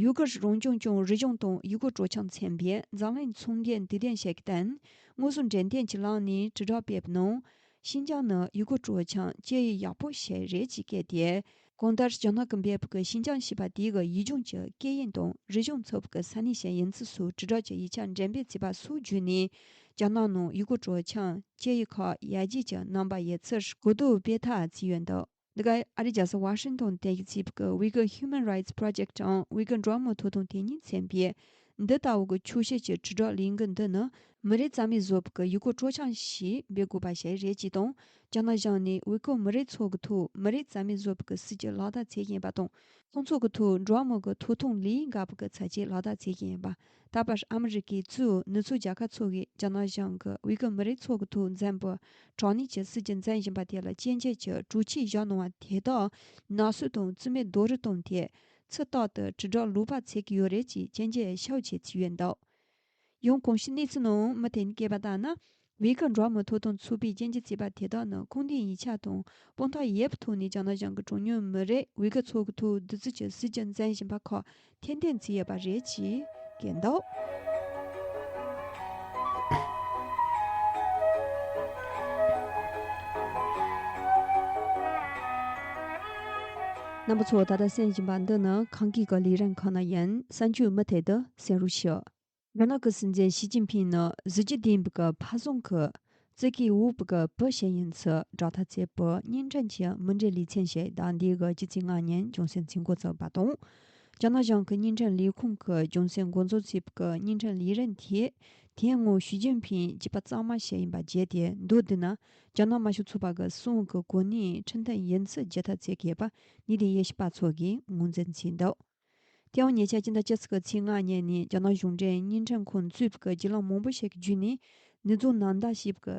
ཡུ་གུར་རང་སྐྱོང་ལྗོངས་རི་ལྗོངས་དང་ཡུལ་སྐོར་སྤྲོ་འཆམ་ཚན་པས་འཛམ་གླིང་ཚོང་འབྲེལ་དུས་སྟོན་ཞིག་གི་སྟེང་། དངོས་སུ་འབྲེལ་མཐུད་ཀྱི་ལམ་ནས་དྲིལ་སྒྲོག་སྤེལ་བའི་ནང་། ཤིན་ཅང་ནི་ཡུལ་སྐོར་སྤྲོ་འཆམ་སྐྱེ་ཡུལ་ཡག་པོ་ཞིག་རེད་ཅེས་བཀོད་དེ། གང་ལྟར་རྒྱ་ནག་གིས་འབོད་པའི་ཤིན་ཅང་ཞེས་པ་དེ་གི་ཡུལ་ལྗོངས་ཀྱི་སྐད་ཡིག་དང་རིག་གཞུང་ཚུད་པའི་ས་གནས་ཤིག་ཡིན་ཚུལ་སོགས་དྲིལ་སྒྲོག་གི་ཡིག་ཆ་འགྲེམས་སྤེལ་བྱས་པ་སོགས་བརྒྱུད་ནས། རྒྱ་ནག་ནང་ཡུལ་སྐོར་སྤྲོ་འཆམ་སྐྱེ་ཡུལ་ཁག་ཡར་རྒྱས་ཀྱི་རྣམ་པ་ཡོད་ཚུལ་གོ་བསྡུར་སྤེལ་ཐབས་བྱས་ཡོད་འདུག་འདི་ག་ཨ་རིའི་རྒྱལ་ས་ཝ་ཤིང་ཏོན་དུ་བཙུགས་པའི་Uyghur Human Rights Project ཨང་ཝི་གུར་འགྲོ་བ་མིའི་ཐོབ་ཐང་དོན་གཉེར་ཚན་པས། འདི་ལྟ་བུ་གི་འཁྱོག་བཤད་ཀྱི་དྲིལ་སྒྲོག་ལས་འགུལ་འདི་ནི་མི་རིགས་རྩ་མེད་བཟོ་བའི་ཡུལ་སྐོར་སྤྲོ་འཆམ་ཞིག་འབད་དགོས་པ་ཞིག་རེད་ཅེས་དང་། རྒྱ་ནག་གཞུང་ནས་ཝི་གུར་མི་རིགས་ཚོ་གི་ཐོག་མི་རིགས་རྩ་མེད་བཟོ་བའི་སྲིད་ཇུས་ལག་བསྟར་བྱེད་བཞིན་པ་དང་། ཁོང་ཚོ་གི་ཐོག་འགྲོ་བ་མི་གི་ཐོབ་ཐང་ལས་འགལ་བའི་ཚབས་ཆེ་ལག་བསྟར་བྱེད་བཞིན་ཡོད་པ། ད་བར་ཨ་མི་རི་ཀའི་གཙོས་ནུབ་ཕྱོགས་རྒྱལ་ཁབ་ཚོ་གིས་རྒྱ་ནག་གཞུང་གིས་ཝི་གུར་མི་རིགས་ཚོ་གི་ཐོག་འཛིན་པའི་དྲག་གནོན་གྱི་སྲིད་ཇུས་འཛིན་བཞིན་པ་དེ་ལ་སྐྱོན་བརྗོད་ཀྱི་གྲོས་ཆོད་བཞག་གནང་བ་དེ་དག་ནག་གསུག་དང་རྩིས་མེད་རྡོག་རོལ་བཏང་སྟེ། ཚུལ་རྟག་ཏུ་དྲིལ་སྒྲོག་ལུང་པ་འཚོལ་གྱི་ཡོད་རེད་ཅེས་སྐྱོན་བརྗོད་ཤུགས་ཆེ་བྱས་ཡོད་འདུག་ཡང་གོང་ཞུས་གནས་ཚུལ་ནང་མུ་མཐུད་ནས་བཀོད་པ་ལྟར་ན། ཝི་གུར་འགྲོ་བ་མིའི་ཐོབ་ཐང་ཚོགས་པས་སྐྱོན་བརྗོད་བྱས་པ་དེ་དག་ནི་ཁུངས་ལྡན་ཡིག་ཆ་དང་དཔང་རྟགས་ཡོད་པའི་ཐོག་ནས་རྒྱ་ནག་གཞུང་གིས་གྲངས་ཉུང་མི་རིགས་ཝི་གུར་ཚོ་གི་ཐོག་བདུད་རྩི་གི་སྲིད་ཇུས་འཛིན་བཞིན་པ་ཁག་ཐེར་འདོན་བྱས་ཡོད་པ་རེད་ཅེས་བཀོད་འདུག་རྣམ་པ་ཚོ་ད་ལྟ་གསན་བཞིན་པ་འདི་ནི་ཁམས་སྐད་ཀྱི་ལས་རིམ་ཁག་ནང་ཡིན། གསན་རྒྱུ་མུ་མཐུད་དུ་གསན་རོགས་ཞུ། རྒྱ་ནག་གི་སྲིད་འཛིན་ཞི་ཅིན་ཕིང་ནི་གཟི་བརྗིད་ལྡན་པའི་གི་ཕ་བཟང་གི་ཙི་གེ་འོག་པའི་གི་བུ་ཞིག་ཡིན་ཚུལ་སྒྲ་ཐག་བཅད་པའི་བརྙན་འཕྲིན་གྱི་མུ་འབྲེལ་ལེ་ཚན་ཞིག་ཟླ་འདིའི་གི་སྤྱི་ཚེས་ལྔ་ཉིན་རྒྱང་སྲིང་འཛིན་འགོ་བཙུགས་པ་དང་། རྒྱ་ནག་གཞུང་གི་བརྙན་འཕྲིན་ལས་ཁུངས་ཀྱི་རྒྱང་སྲིང་འགོ་འཛུགས་བྱས་པའི་གི་བརྙན་འཕྲིན་ལས་རིམ་དེས། དེ་སྔོན་ཞི་ཅིན་ཕིང་རྒྱུད་པ་གཙང་མ་ཞིག་ཡིན་པ་བརྗོད་དེ། མདོར་བསྡུས་ན། རྒྱ་ནག་དམར་ཤོག་ཚོགས་པ་གི་སྲིད་དབང་གི་གོ་གནས་འཕྲོད་བསྟེན་ཡིན་ཚུལ་རྒྱུ་མཚན་བྱེད་མཁས་པ་གནས་བརྟན་དབྱེ་ཞིབ་པ་ཚོ་གིས་ངོས་འཛིན་བྱས་འདུག་དེའང་ཉེ་ཆར་སྤྱི་ཟླ་བཅུ་གཅིག་གི་ཚེས་ལྔ་ཉིན་ནས་རྒྱ་ནག་གཞུང་འབྲེལ་བརྙན་འཕྲིན་ཁང་གཙོས་པའི་བརྒྱུད་ལམ་མང་པོ་ཞིག་གི་བརྒྱུད་ནས་ནུས་རྫོང་ནང་བརྡ་ཞེས་པའི་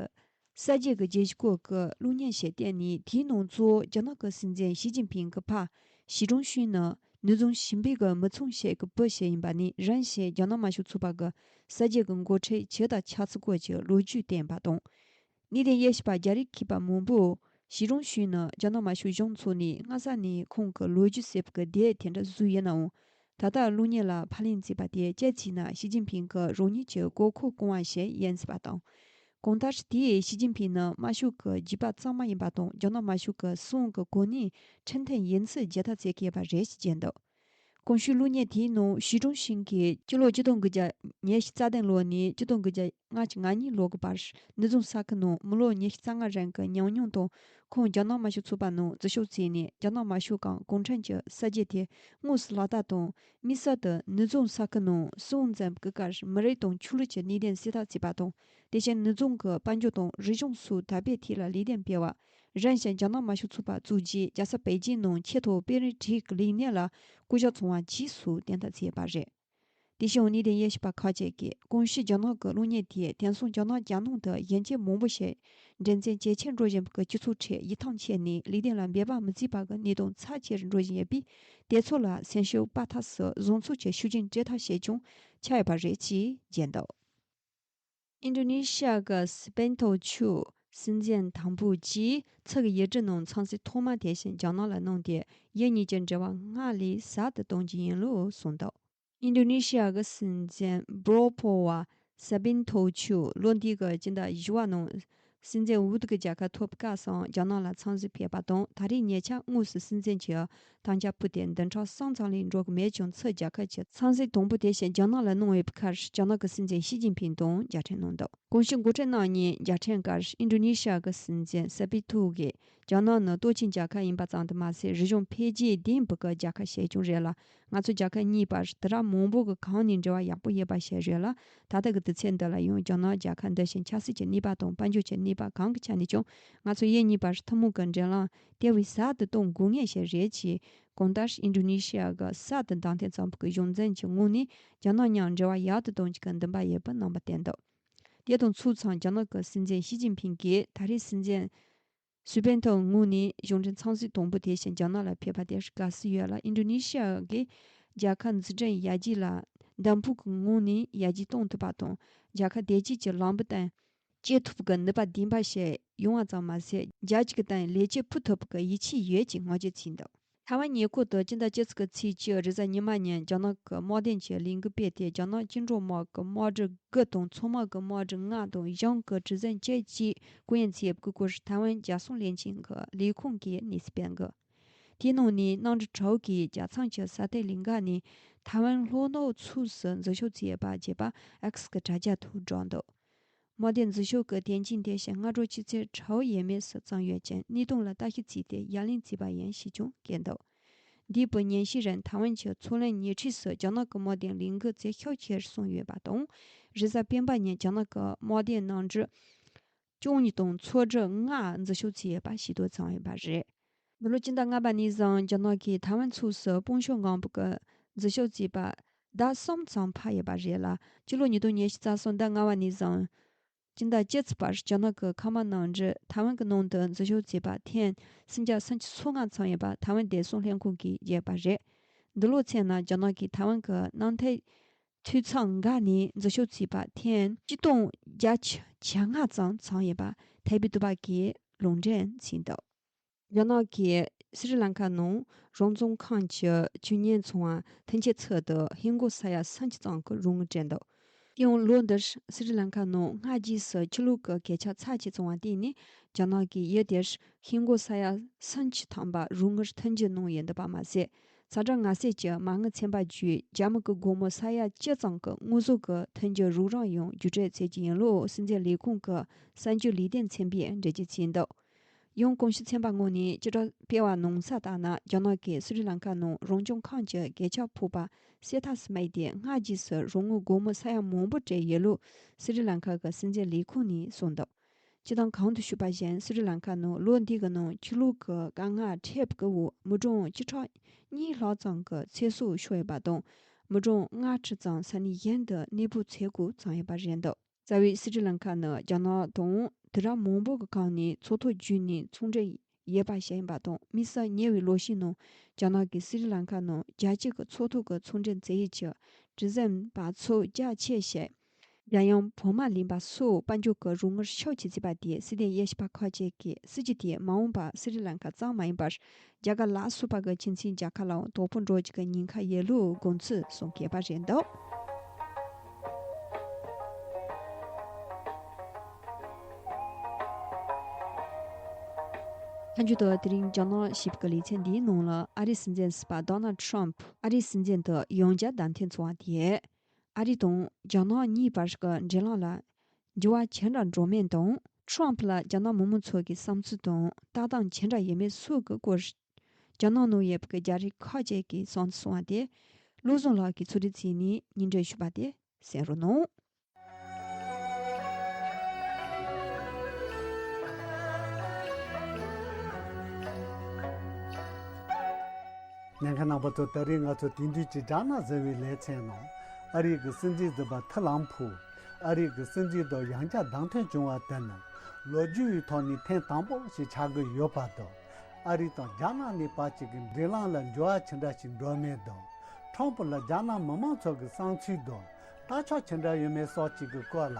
གསར་བརྗེ་གི་རྗེས་སྐོར་གྱི་གློག་བརྙན་ཞིག་བསྟན་ནས། དེའི་ནང་གཙོ་བོ་རྒྱ་ནག་གི་སྲིད་འཛིན་ཞི་ཅིན་ཕིང་གི་ཕ་ཞི་ཀྲུང་ཧྲུའུ་ནི་ནུས་རྫོང་ཞིང་པའི་གི་མི་ཚང་ཞིག་གི་བུ་ཞིག་ཡིན་པ་ནས། རིམ་བཞིན་རྒྱ་ནག་དམར་ཤོག་ཚོགས་པ་གི་གསར་བརྗེ་གི་འགོ་ཁྲིད་ཇི་ལྟར་ཆགས་ཚུལ་སྐོར་གྱི་ལོ་རྒྱུས་བསྟན་པ་དང་། གནས་བརྟན་དབྱེ་ཞིབ་པ་རྒྱ་རིགས་མཁས་པ་མང་པོས་ཞི་ཀྲུང་ཧྲུའུ་ནི་རྒྱ་ནག་དམར་ཤོག་གཞུང་ཚོགས་ནས་སྔ་ས་ནས་ཁོང་གི་ལོ་རྒྱུས་ཟེར་བའི་གི་དེབ་དེ་འདྲ་བཟོས་ཡོད་ནའང་། ད་ལྟ་གློག་བརྙན་ལ་ཕབ་ལེན་བྱས་པ་དེ་ཅི་ཕྱིན་ན་ཞི་ཅིན་ཕིང་གི་རང་ཉིད་ཀྱི་དགོས་མཁོ་སྐོང་བ་ཞིག་ཡིན་སྲིད་པ་དང་། གང་ལྟར་དེས་ཞི་ཅིན་ཕིང་ནི་དམར་ཤོག་གི་རྒྱུད་པ་གཙང་མ་ཡིན་པ་དང་། རྒྱ་ནག་དམར་ཤོག་གི་སྲིད་དབང་གི་གོ་གནས་འཕྲོད་བསྟེན་ཡིན་ཚུལ་རྒྱུ་མཚན་བྱེད་མཁས་པ་རེད་ཅེས་བརྗོད་འདུག་གོང་ཞུས་གློག་བརྙན་དེའི་ནང་ཞི་ཀྲུང་ཧྲུའུ་གིས་སྤྱི་ལོ་ཆིག་སྟོང་དགུ་བརྒྱ་ཉི་ཤུ་རྩ་བདུན་ལོ་ནས་ཆིག་སྟོང་དགུ་བརྒྱ་ལྔ་བཅུ་ང་གཉིས་ལོ་གི་བར་ནུས་རྫོང་ས་ཁུལ་ནང་མི་ལོ་ཉི་ཤུ་རྩ་ལྔ་རིང་གི་ཉམས་མྱོང་དང་། ཁོང་རྒྱ་ནག་དམར་ཤོག་ཚོགས་པ་ནང་འཛུལ་ཞུགས་བྱས་ནས། རྒྱ་ནག་དམར་ཤོག་གམ་གུང་ཁྲན་གྱི་གསར་བརྗེ་དེ་དངོས་སུ་ལག་བསྟར་དང་། དམིགས་བསལ་དུ་ནུས་རྫོང་ས་ཁུལ་ནང་སྲིད་དབང་འཛིན་པའི་སྐབས་མི་རིགས་དང་ཆོས་ལུགས་ཀྱི་གནད་དོན་སེལ་ཐབས་བྱས་པ་དང་། དེ་བཞིན་ནུས་རྫོང་གི་དཔལ་འབྱོར་དང་རིག་གཞུང་སོགས་དར་སྤེལ་ཐད་ལ་ལས་དོན་སྤེལ་བ། རིམ་བཞིན་རྒྱ་ནག་དམར་ཤོག་ཚོགས་པ་བཙུགས་རྗེས་རྒྱལ་ས་པེ་ཅིང་ནང་ཆེས་མཐོའི་དཔོན་རིགས་གྲས་ཀྱི་ལས་སྣེ་ལ་བསྐོ་གཞག་བྱུང་བ་བཅས་སུ་གཏན་ཐབས་བྱས་པ་རེད། དེ་བཞིན་གནད་དོན་དབྱེ་ཞིབ་པ་ཁག་ཅིག་གིས་གོང་ཞུས་རྒྱ་ནག་གི་གློག་བརྙན་དེས་དེང་སང་རྒྱ་ནག་རྒྱལ་ནང་དུ་གཞོན་སྐྱེས་མང་པོ་ཞིག་འགྲན་རྩོད་ཇེ་ཆེར་འགྲོ་བཞིན་པའི་སྤྱི་ཚོགས་ཁྲོད་ཡིད་ཐང་ཆད་ནས་ལས་དོན་ལ་འབད་པ་མི་བྱེད་པ་གི་གནད་དོན་ཚབས་ཆེར་འགྲོ་བཞིན་ཡོད་པས། དེ་ཚོ་ལ་སེམས་ཤུགས་སྤར་ཐབས་སུ་བཟང་ཚུལ་གྱི་ཤུགས་རྐྱེན་སྤྲད་ཐབས་ཞིག་ཀྱང་ཆགས་ཡོད་པ་རེད་ཅེས་བརྗོད་འདུག་ཨིན་ཌོ་ནེ་ཤི་ཡ་གི་སི་པན་ཐོ་ཆུས་སྲིད་འཛིན་དང་པོ་གྱིས་ཚུར་གྱི་ཡུལ་གྲུ་ནང་ཚང་སྲིད་ཐོག་མ་དེ་བཞིན་རྒྱ་ནག་ལ་གནང་སྟེ། ཡུལ་གཉིས་ཀྱི་འབྲེལ་བ་སྔར་ལས་ཟབ་ཏུ་གཏོང་རྒྱུ་ཡིན་ལུགས་གསུངས་འདུག་ཨིན་ཌོ་ནེ་ཤི་ཡ་གི་སྲིད་འཛིན་བྷོ་ཕོ་བ་སི་པན་ཐོ་ཆུས་ལོ་འདི་གི་སྤྱི་ཟླ་བཞི་པ་ནང་སྲིད་འཛིན་འོས་བསྡུ་གི་རྒྱལ་ཁ་ཐོབ་སྐབས་སུའང་རྒྱ་ནག་ལ་ཚང་འཛིན་ཕེབས་པ་དང་། ད་རེས་ཉེ་ཆར་དངོས་སུ་སྲིད་འཛིན་གྱི་དམ་བཅའ་ཕུལ་ཏེ་བདུན་ཕྲག་གསུམ་ཙམ་ལས་འགྲོ་གི་མེད་ཀྱང་། ཚུར་རྒྱལ་ཁབ་ཀྱི་ཚང་འཛིན་དང་པོ་དེ་བཞིན་རྒྱ་ནག་ལ་གནང་ཡོད་པའི་ཁར། རྒྱ་ནག་གི་སྲིད་འཛིན་ཞི་ཅིན་ཕིང་དང་མཇལ་འཕྲད་གནང་འདུག་གོང་ཞུས་འགོ་ཁྲིད་རྣམ་གཉིས་མཇལ་འཕྲད་སྐབས་ཨིན་ཌོ་ནེ་ཤི་ཡ་གི་སྲིད་འཛིན་སི་པི་ཐུ་གིས། རྒྱ་ནག་ནི་སྟོབས་ཆེན་རྒྱལ་ཁབ་ཡིན་པ་ཙམ་དུ་མ་ཟད། རིག་གཞུང་འཕེལ་རྒྱས་ལྡན་པའི་གི་རྒྱལ་ཁབ་ཞིག་ཀྱང་རེད་ལ། ང་ཚོ་རྒྱལ་ཁབ་གཉིས་བར་དུས་རབས་མང་པོ་གི་གོང་ནས་འབྲེལ་བ་ཡག་པོ་ཡོད་པ་ཞིག་རེད་ལ། ད་ལྟ་གི་དུས་ཚོད་འདི་ལ་ཡང་རྒྱ་ནག་རྒྱལ་ཁབ་འདི་བཞིན་ཆབ་སྲིད་ཀྱི་གནས་བབ་དང་དཔལ་འབྱོར་གྱི་གནས་བབ་གང་གི་ཆ་ནས་ཀྱང་། ང་ཚོ་ཡུལ་གཉིས་བར་ཐུན་མོང་གི་འབྲེལ་ལམ་དེ་བས་ཟབ་ཏུ་གཏོང་དགོས་ངེས་ཤིག་རེད་ཅེས། གང་ལྟར་ཨིན་ཌོ་ནེ་ཤི་ཡ་གི་གསར་དུ་གདན་འདྲེན་བྱུང་བའི་གི་གཞུང་འཛིན་གྱི་ངོས་ནས་རྒྱ་ནག་མཉམ་འབྲེལ་བ་ཡག་ཏུ་གཏོང་རྒྱུ་གི་འདུན་པ་ཡོད་པའི་རྣམ་པ་བསྟན་འདུག་དེ་དང་ཕྱོགས་མཚུངས། རྒྱ་ནག་གི་སྲིད་འཛིན་ཞི་ཅིན་ཕིང་གིས་ད་རེས་སྲིད་འཛིན་སུ་པན་ཐོའི་ངོས་ནས་གཞུང་འབྲེལ་ཚང་སྲིད་དང་པོ་དེ་བཞིན་རྒྱ་ནག་ལ་ཕེབས་པ་དེར་དགའ་བསུ་ཡོད་ལ། ཨིན་ཌོ་ནེ་ཤི་ཡ་གི་རྒྱལ་ཁབ་འཛུགས་སྐྲུན་ཡར་རྒྱས་ལ་འདེམས་སྤོ་གི་ངང་ནས་ཡར་རྒྱས་གཏོང་ཐུབ་པ་དང་། རྒྱལ་ཁབ་བདེ་སྐྱིད་ཀྱི་ལམ་བུ་སྟེང་སྐྱེལ་ཐུབ་པའི་ནུས་པ་ལྡན་པ་ཞིག་ཡོང་བ་ཙམ་མ་ཟད། རྒྱལ་སྤྱི་གི་སྟེང་ལེགས་སྐྱེས་ཕུལ་ཐུབ་པའི་ཡིད་ཆེས་ཡོད་ཅེས་ངོས་འཛིན་བྱས་འདུག་ཐའེ་ཝན་ཉེ་འཁོར་དུ་སྤྱི་ཟླ་བཅུ་གཅིག་གི་ཚེས་བཅུ་རེས་གཟའ་ཉི་མ་ཉིན་རྒྱ་ནག་གི་དམག་དོན་གྱི་ལས་འགུལ་སྤེལ་ཏེ། རྒྱ་ནག་བཅིངས་འགྲོལ་དམག་གི་དམག་སྒར་དགུ་དང་། མཚོ་དམག་གི་དམག་སྒར་ལྔ་དང་། གཞུང་གི་གྲུ་གཟིངས་བཅུ་གཅིག་སྐུ་ཡོང་བྱས་པའི་སྐོར་ཐའེ་ཝན་རྒྱལ་སྲུང་ལས་ཁུངས་ཀྱི་ལས་ཁུངས་ཀྱིས་གནས་ཚུལ་སྤེལ་འདུག་དེའི་ནང་ནས་གནམ་གྲུ་དྲུག་གིས་རྒྱལ་ཚོངས་ཀྱི་ས་མཐོའི་ལམ་ཁ་ནས་ཐའེ་ཝན་ལྷོ་ནུབ་ཕྱོགས་སུ་འཛུལ་ཞུགས་བྱས་པ་རྒྱས་པ་ཨེགས་ཀྱི་དྲ་རྒྱ་ཐོག་བསྒྲགས་འདུག་དམག་དོན་འཛུལ་ཞུགས་ཀྱི་དོན་རྐྱེན་དེ་བཞིན་སྔ་དྲོ་ཆུ་ཚོད་དྲུག་ཡས་མས་སུ་བྱུང་ཡོད་ཅིང་། གནད་དོན་ལ་ལྟ་ཞིབ་བྱས་ཏེ་ཡ་ལན་བྱས་པ་ཡིན་ཞེས་ཀྱང་བཀོད་འདུག་འདས་པའི་ཉིན་ཤས་རིང་ཐའེ་ཝན་གྱི་མཚོ་གླིང་ཉེ་འཁྲིས་སུ་རྒྱ་ནག་གི་དམག་དོན་ལས་འགུལ་ཇེ་ཤུགས་ཆེར་སོང་ཡོད་པ་དང་། རེས་གཟའ་སྤེན་པ་ཉིན་རྒྱ་ནག་གི་དམག་དོན་གནམ་གྲུ་བཅུ་གཉིས་དང་མཚོ་གྲུ་ལྔ་འཛུལ་ཞུགས་བྱས་ཡོད་པ་ཤེས་རྟོགས་བྱུང་ཡོད་པ་རེད། འདི་ལོ་སྤྱི་ཟླ་ལྔ་པ་ནས་བཟུང་རྒྱ་ནག་གིས་ཐའེ་ཝན་ཕྱོགས་སུ་དཔུང་ཤུགས་འགངས་པོ་གི་འཛུལ་ཞུགས་བྱས་པ་ཟླ་གསུམ་ཙམ་འཕར་ཡོད་པ་རེད་ལ། སྤྱི་ལོ་ཉིས་སྟོང་ཉི་ཤུ་རྩ་གསུམ་ཟླ་ལྔ་པ་ནས་བཟུང་སྤྱི་ཟླ་བཅུ་ཚེས་བར་རྒྱ་ནག་གི་མཁའ་དམག་གནམ་གྲུ་ཐའེ་ཝན་གྱི་ནང་དུ་འཛུལ་ཞུགས་བྱས་པ་ཐེངས་སུམ་བརྒྱ་སུམ་ཅུ་སོ་ལྔ་ཙམ་ཡོད་པ་ཐའེ་ཝན་བདེ་སྲུང་ལྷན་ཁང་གིས་བརྗོད་པ་རེད། འདི་ལོའི་ཚེ་ན་རྒྱ་ནག་གིས་ཐའེ་ཝན་གྱི་གནམ་ཐེ་འཐུས་ཚང་འགག་ནས་འཛུལ་ཞུགས་བྱས་པ་ཐེངས་ཆིག་སྟོང་བརྒྱད་བརྒྱ་ལྔ་ཙམ་ཙམ་ཡོད་པ་ཐའེ་པེ་དུས་བབ་ཀྱིས་ལུང་འདྲེན་བྱས་འདུག་རྒྱ་ནག་གིས་སི་རི་ལང་ཀ་ནང་རང་བཙན་ཁང་གི་ཆོས་ཉིད་ཚོང་བ་ཐེངས་གཅིག་ཚུད་དུ་ཧིན་སྒོར་ས་ཡ་སུམ་ཅུ་ཙམ་གྱི་རོགས་དངུལ་སྤྲད་འདུག་སྤྱི་ཡོངས་ལོ་འདིར་སི་རི་ལང་ཀ་ནང་སྔ་རྗེས་སུ་ཆུ་ལོག་གི་གས་ཆག་ཚབས་ཆེ་བྱུང་བ་དེས་ནི། རྒྱ་ནག་གིས་ཡུལ་དེར་ཤིང་སྒོ་ས་ཡ་སུམ་ཅུ་ཐམ་པ་རོགས་དངུལ་མཐུན་འགྱུར་གནང་ཡོད་འདུག་པ་མ་ཟད། ས་བཀྲ་ངར་གསལ་གྱི་མ་དངུལ་ཚན་པ་བརྒྱུད་རྒྱ་མི་གི་སྒོར་མོ་ས་ཡ་བཅུ་ཙམ་གྱི་དངོས་ཟོག་གི་མཐུན་འགྱུར་རོགས་རམ་ཡང་བརྒྱུད་སྤྲོད་བྱེད་ཀྱི་ཡིན་ལུགས་སྲིད་འཛིན་ལས་ཁུངས་ཀྱི་གསར་འགྱུར་ལས་དོན་ཚན་པས་འགྲེལ་བརྗོད་བྱས་འདུག། ཡང་གོང་ཞུས་ཚན་པ་ངོས་ནས་སྤྱི་ཁྱབ་སྤེལ་བ་གནང་ས་ལྟར་ན། རྒྱ་ནག་གིས་སི་རི་ལང་ཀ་ནང་རང་སྐྱོང་ཁུལ་གྱི་གས་ཆག་ཕོག་པ་སེལ་ཐབས་སུ་དམིགས་ཏེ། སྔ་རྗེས་སུ་རོགས་དངུལ་སྒོར་མོ་ས་ཡ་མང་པོ་སྤྲད་ཡོད་ལུགས་སི་རི་ལང་ཀ་གི་སྲིད་འཛིན་ལས་ཁུངས་ནས་གསུངས་འདུག། སྤྱིར་བཏང་གོང་དུ་ཞུས་པ་བཞིན། སི་རི་ལང་ཀ་ནང་ལོ་འདི་གི་ནང་ཆུ་ལོག་གི་དཀའ་ངལ་འཕྲད་པའི་འོག་མི་གྲངས་བཅུ་ཕྲག་གཉིས་ལྷག་ཙམ་གྱི་ཚེ་སྲོག་ཤོར་ཡོད་པ་དང་། མི་གྲངས་ལྔ་ཁྲི་ཙམ་ས་གནས་གཞན་དུ་གནས་སྤོ་བྱེད་དགོས་བྱུང་ཡོད་པ་རེད་འདུག། རྩ་བའི་སི་རི་ལང་ཀ་ནི་རྒྱ་ནག་དང་དུས་རབས་མང་པོ་གི་གོང་ནས་ཚོགས་ཐོ་བརྒྱུད་ནས་ཚོང་འབྲེལ་ཡོད་པ་ཞིག་ཡིན་པ་དང་། དམིགས་བསལ་ཉེ་བའི་ལོ་ཤས་ནང་རྒྱ་ནག་གིས་སི་རི་ལང་ཀ་ནང་རྒྱལ་སྤྱི་གི་ཚོགས་ཐོ་གི་ཚོང་འབྲེལ་མཛད་ཡུལ་གྱི་གྲུ་གཟིངས་འབབ་ཚུགས་རྒྱ་ཆེ་ཞིག་རྒྱལ་ཡུམ་བོད་དམག་ལེན་པ་སོགས་དཔལ་འབྱོར་གྱི་རོགས་དངུལ་ཤུགས་ཆེ་བྱས་པ་དེས་སྲིད་དོན་དབྱེ་ཞིབ་པ་ཁག་ཅིག་གིས་སྲིད་ཇུས་དེས་མ་འོངས་པར་སི་རི་ལང་ཀ་ཙམ་མ་ཡིན་པར། རྒྱ་གར་ལ་སོགས་པ་གི་ཁྱིམ་མཚེས་རྒྱལ་ཁབ་ལའང་དོ་ཕོག་འགྲོ་རྒྱུ་གི་ཉེན་ཁ་ཡོད་ལུགས་དགོངས་ཚུལ་གསུངས་ཡོད་པ་རེད་འདུག། མཐའ་མཇུག་ཏུ་དེ་རིང་རྒྱ་ནག་ཞེ་པོ་གི་ལེ་ཚན་འདིའི་ནང་ལ། ཨ་རིའི་སྲིད་འཛིན་ཟུར་པ་ཌོ་ནལ་ཌི་ཊརམ་ཕུ་ཨ་རིའི་སྲིད་འཛིན་དུ་ཡང་བསྐྱར་བདམས་ཐོན་བྱུང་བ་དེས། ཨ་རི་དང་རྒྱ་ནག་གཉིས་བར་གྱི་འབྲེལ་ལམ་ལ་འགྱུར་བ་ཇི་འདྲ་འགྲོ་མིན་དང་། ཊརམ་ཕུ་ལ་རྒྱ་ནག་མི་མང་ཚོ་གི་བསམ་ཚུལ་དང་ལྟ་སྟངས་ཇི་འདྲ་ཡོད་མེད་སོགས་ཀྱི་སྐོར། རྒྱ་ནག་ནང་ཡོད་པའི་རྒྱ་རིགས་ཁག་ཅིག་གིས་བསམ་ཚུལ་གསུངས་པ་དེ། བློ་བཟང་ལགས་ཀྱིས་ཕྱོགས་སྒྲིག་བྱས་ནས་སྙན་སྒྲོན་ཞུས་པ་དེ་གསན་རོགས་གནང་། ཉན་མཁན་རྣམ་པ་ཚོ། ད་རེས་ང་ཚོ་དེང་དུས་ཀྱི་རྒྱ་ནག་ཟེར་བའི་ལེ་ཚན་ནང་ཨ་རིའི་གི་སྲིད་འཛིན་ཟུར་པ་ཐི་ལམ་ཕུ་ཨ་རིའི་གི་སྲིད་འཛིན་དུ་ཡང་བསྐྱར་གདམ་ཐོན་བྱུང་བ་དེ་ནི་ལོ་རྒྱུས་ཀྱི་ཐོག་ནས་ཐེངས་དང་པོ་ཞིག་ཆགས་ཀྱི་ཡོད་པ་དང་། ཨ་རི་དང་རྒྱ་ནག་གཉིས་བར་གྱི་གི་འབྲེལ་ལམ་ལ་འགྱུར་བ་ཇི་འདྲ་ཞིག་འགྲོ་མིན་དང་། ཊརམ་ཕུ་ལ་རྒྱ་ནག་མི་མང་ཚོ་གི་བསམ་ཚུལ་དང་ལྟ་ཕྱོགས་ཇི་འདྲ་ཡོད་མེད་སོགས་ཀྱི་གི་སྐོར་ལ།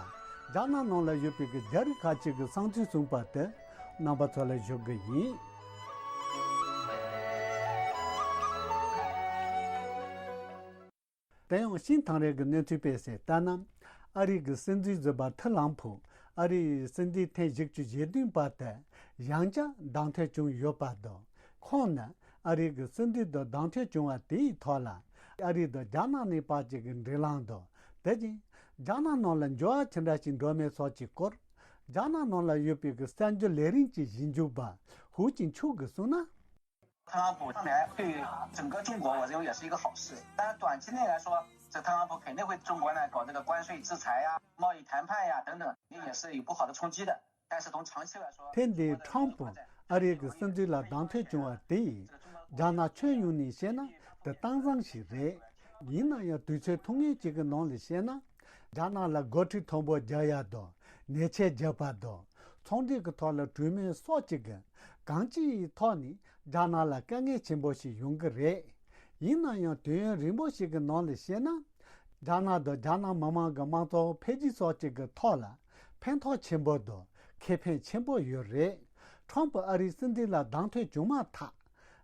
རྒྱ་ནག་ནང་ལ་ཡོད་པའི་གི་རྒྱ་རིགས་ཁག་ཅིག་གི་བསམ་ཚུལ་གསུངས་པ་དེ་རྣམ་པ་ཚོ་ལ་ཞུ་གི་ཡིན། དེ་ཡང་ཤིང་ཐང་རེད་གི་གནས་ཚུལ་སྤེལ་གསལ་ལྟར་ན། ཨ་རིའི་གི་སྲིད་འཛིན་ཟུར་པ་ཐི་ལམ་ཕུ་ཨ་རིའི་སྲིད་འཛིན་ཐེངས་བཞི་བཅུ་ཞེ་བདུན་པ་དེ་ཡང་བསྐྱར་གདམ་ཐོན་བྱུང་ཡོད་པ་དང་། ཁོང་ནི་ཨ་རིའི་གི་སྲིད་འཛིན་དུ་གདམ་ཐོན་བྱུང་བ་དེའི་ཐོག་ལ། ཨ་རི་དང་རྒྱ་ནག་གཉིས་བར་གྱི་གི་འབྲེལ་ལམ་དང་། དེ་བཞིན་རྒྱ་ནག་ནང་ལ་འགྱུར་བ་ཇི་འདྲ་ཞིག་འགྲོ་མིན་སོགས་ཀྱི་སྐོར། རྒྱ་ནག་ནང་ལ་ཡོད་པའི་གི་གསར་འགྱུར་ལས་རིམ་གྱི་ཞིབ་འཇུག་པ་ཧུའུ་ཅིན་ཆུ་གིས་གསུངས་ན། 特朗普当然对整个中国，我认为也是一个好事。但是短期内来说，这特朗普肯定会对中国呢搞这个关税制裁呀、贸易谈判呀等等，也是有不好的冲击的。但是从长期来说， ཐེངས་འདིའི་ཊརམ་ཕུ་ཨ་རིའི་གི་སྲིད་འཛིན་ལ་གདམ་ཐོན་བྱུང་བ་དེ་ཡིས། རྒྱ་ནག་ཁྱོན་ཡོངས་ནས་བཤད་ན་དེ་གཏིང་ཟབ་ཞིག་རེད། ཡིན་ན་ཡང་དུས་ཚོད་ཐུང་ངུ་ཅིག་གི་ནང་ལ་བཤད་ན། རྒྱ་ནག་ལ་འགོ་ཁྲིད་མཐོན་པོ་རྒྱག་ཡ་དང་། ཉེས་ཆད་རྒྱག་པ་དང་། ཚོང་འབྲེལ་གྱི་ཐོག་ལ་གྲོས་མོལ་སོགས་ཀྱི་གི་གང་ཅིའི་ཐོག་ནས་རྒྱ་ནག་ལ་དཀའ་ངལ་ཆེན་པོ་ཞིག་ཡོང་གི་རེད། ཡིན་ན་ཡང་དུས་ཡུན་རིང་པོ་ཞིག་གི་ནང་ལ་བཤད་ན། རྒྱ་ནག་དང་རྒྱ་ནག་མི་མང་གི་དམངས་གཙོ་འཕེལ་རྒྱས་སོགས་ཀྱི་གི་ཐོག་ལ་ཕན་ཐོགས་ཆེན་པོ་དང་ཁེ་ཕན་ཆེན་པོ་ཡོད་རེད། ཊརམ་ཕུ་ཨ་རིའི་སྲིད་འཛིན་ལ་གདམ་ཐོན་བྱུང་མ་ཐག་